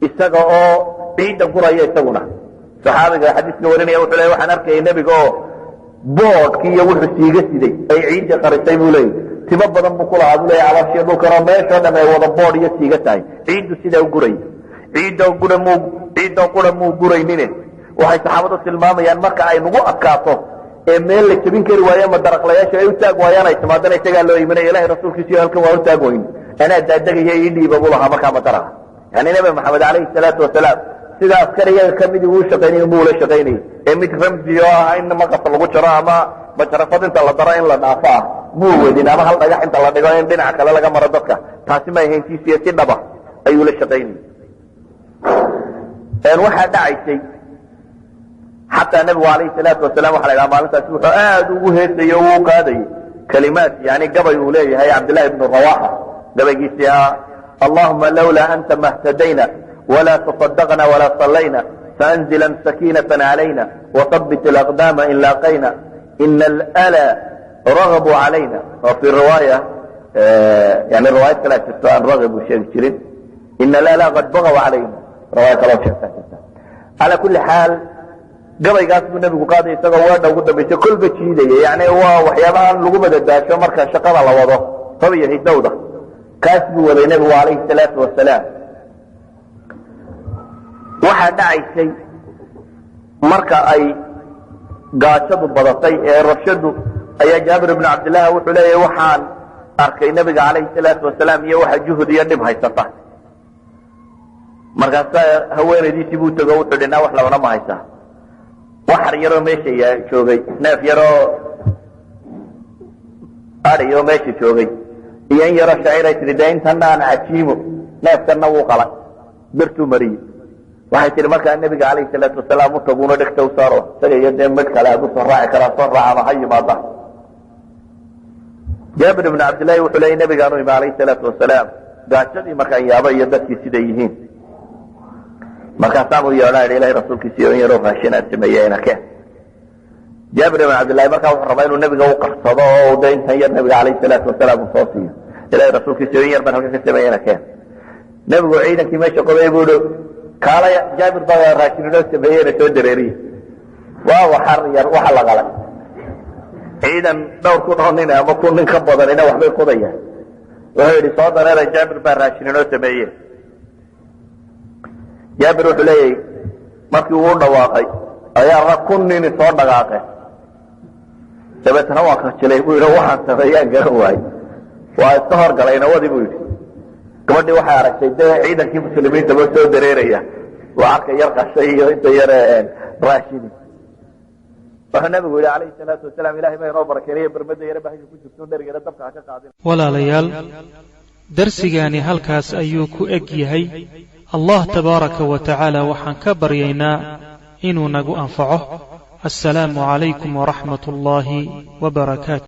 isaga oo ciidda guraya isaguna. Saxaabiga xadiiska warinaya wuxuu leey waxaan arkayay nebiga oo boodhkii iyo wuxuu siiga siday ay ciiddii qarisay buu leeyay. Timo badan buu ku lahaa buu leeyay calooshiyo dhulkanoo meeshoo dham ay wada boodh iyo siiga tahay. Ciiddu sidaa u gurayay, ciiddo gura muu, ciiddo qura muu guraynine. Waxay saxaabadu tilmaamayaan marka ay nagu adkaato ee meel la jebin kari waayo ama daraqlayaasha ay u taag waayaan ay timaadana, isagaa loo imanaya. Ilahay rasuulkiisiyo halkan waa u taag weyn, anaa daadegaya, ii dhiiba buu lahaa markaa madaraqa. Yani Nebi Maxamed calayhi salaatu wasalaam sida askar iyaga kamidii uu shaqaynayay buu ula shaqaynayay, ee mid ramsi oo ah in maqas lagu jaro ama majarafad inta la daro in la dhaafo ah muu wadin, ama hal dhagax inta la dhigo in dhinaca kale laga maro dadka. Taasi ma ahayntiisiyo, si dhaba ayuu la shaqaynayay. Waxaa dhacaysay xataa nebigu calayhi salaatu wasalam waxa la idhaha maalintaasi wuxuu aada ugu heesayey o uu qaadayay kalimaat, yani gabay uu leeyahay Cabdillahi ibnu Rawaxa, gabaygiisii ah allahuma lawlaa anta ma htadayna walaa taصadaqna walaa sallayna, faanzilan sakiinata calayna wahabbit alaqdaama in laaqayna, ina alala ragabuu calayna. Oo fi riwaaya, yani riwaayad kalea jirto aan ragib uu sheegi jirin, ina alala qad bagaw calayna, riwaaya kaloo sheegtaa jirta. Calaa kulli xaal, gabaygaas buu nebigu qaaday isagoo weedha ugu dambaysa kolba jiidaya. Yani waa waxyaabahan lagu madadaasho marka shaqada la wado, hobiyo hidowda, kaas buu waday nebigu calayhi salaatu wasalaam. Waxaa dhacaysay marka ay gaajadu badatay ee rabshadu ayaa Jaabir ibnu Cabdillahi wuxuu leeyahy waxaan arkay nebiga calayhi salaatu wasalaam iyo waxa juhud iyo dhib haysata. Markaasaa haweenaydiisii buu tego, wuxuu dhi naa wax labana ma haysaa? Waxar yaroo meesha joogay, neef yaroo adiyoo meesha joogay iyo in yaroo shaciiray tihi dee intana aan cajiimo. Neefkanna wuu qalay, birtuu mariyey. Waxay tihi markaa nebiga calayhi salaatu wasalaam u taguuna dhegta u saaro isaga iyo dee midh kale hadduu soo raaci karaa soo raaca ama ha yimaada. Jaabir ibnu Cabdillahi wuxuu leeyay nebigaanu imi calayhi salaatu wasalaam gaajadii markaan yaaba iyo dadkii siday yihiin. Markaasaan u yeedhaan idhi ilahay rasuulkiisiyo in yaroo raashin aan sameeyeyna keen. Jaabir ibn Cabdillahi markaa wuxuu rabaa inuu nebiga u qarsado oo de intan yar nebiga calayhi salaatu wasalaam uu soo siiyo. Ilahay rasuulkiisiyo in yar baan halkan ka sameeyena keen. Nebigu ciidankii meesha qobay buu ihi kaalaya, Jaabir baa raashin inoo sameeyeyna soo dareeriye. Waa waxar yar waxa la qalay, ciidan dhowr kun oo nin ama 1000 nin ka badanina waxbay qodayaan. Wuxuu yidhi soo dareera, Jaabir baa raashin inoo sameeye. Jaabir wuxuu leeyahy markii uu dhawaaqay ayaa rag 1000 nini soo dhaqaaqeen. Dabeetna waa kajilay buu yidhi, waxaan sameeyaan garan waayey, waa iska horgalay nawadii buu yidhi. Gabadhii waxay aragtay dee ciidankii muslimiintaba soo dareeraya, waa arka yar qashay iyo inta yare raashini. Wuxuu nabigu yidhi calayhi salaatu wasalaam ilahay baa inoo barakeynaya bermada yare bahasha ku jirto, dherigana dabka ha ka qaadin. Walaalayaal, darsigaani halkaas ayuu ku eg yahay. Allah tabaaraka wa tacaala waxaan ka baryaynaa inuu nagu anfaco. Assalaamu calaykum waraxmat ullaahi wa barakaatu.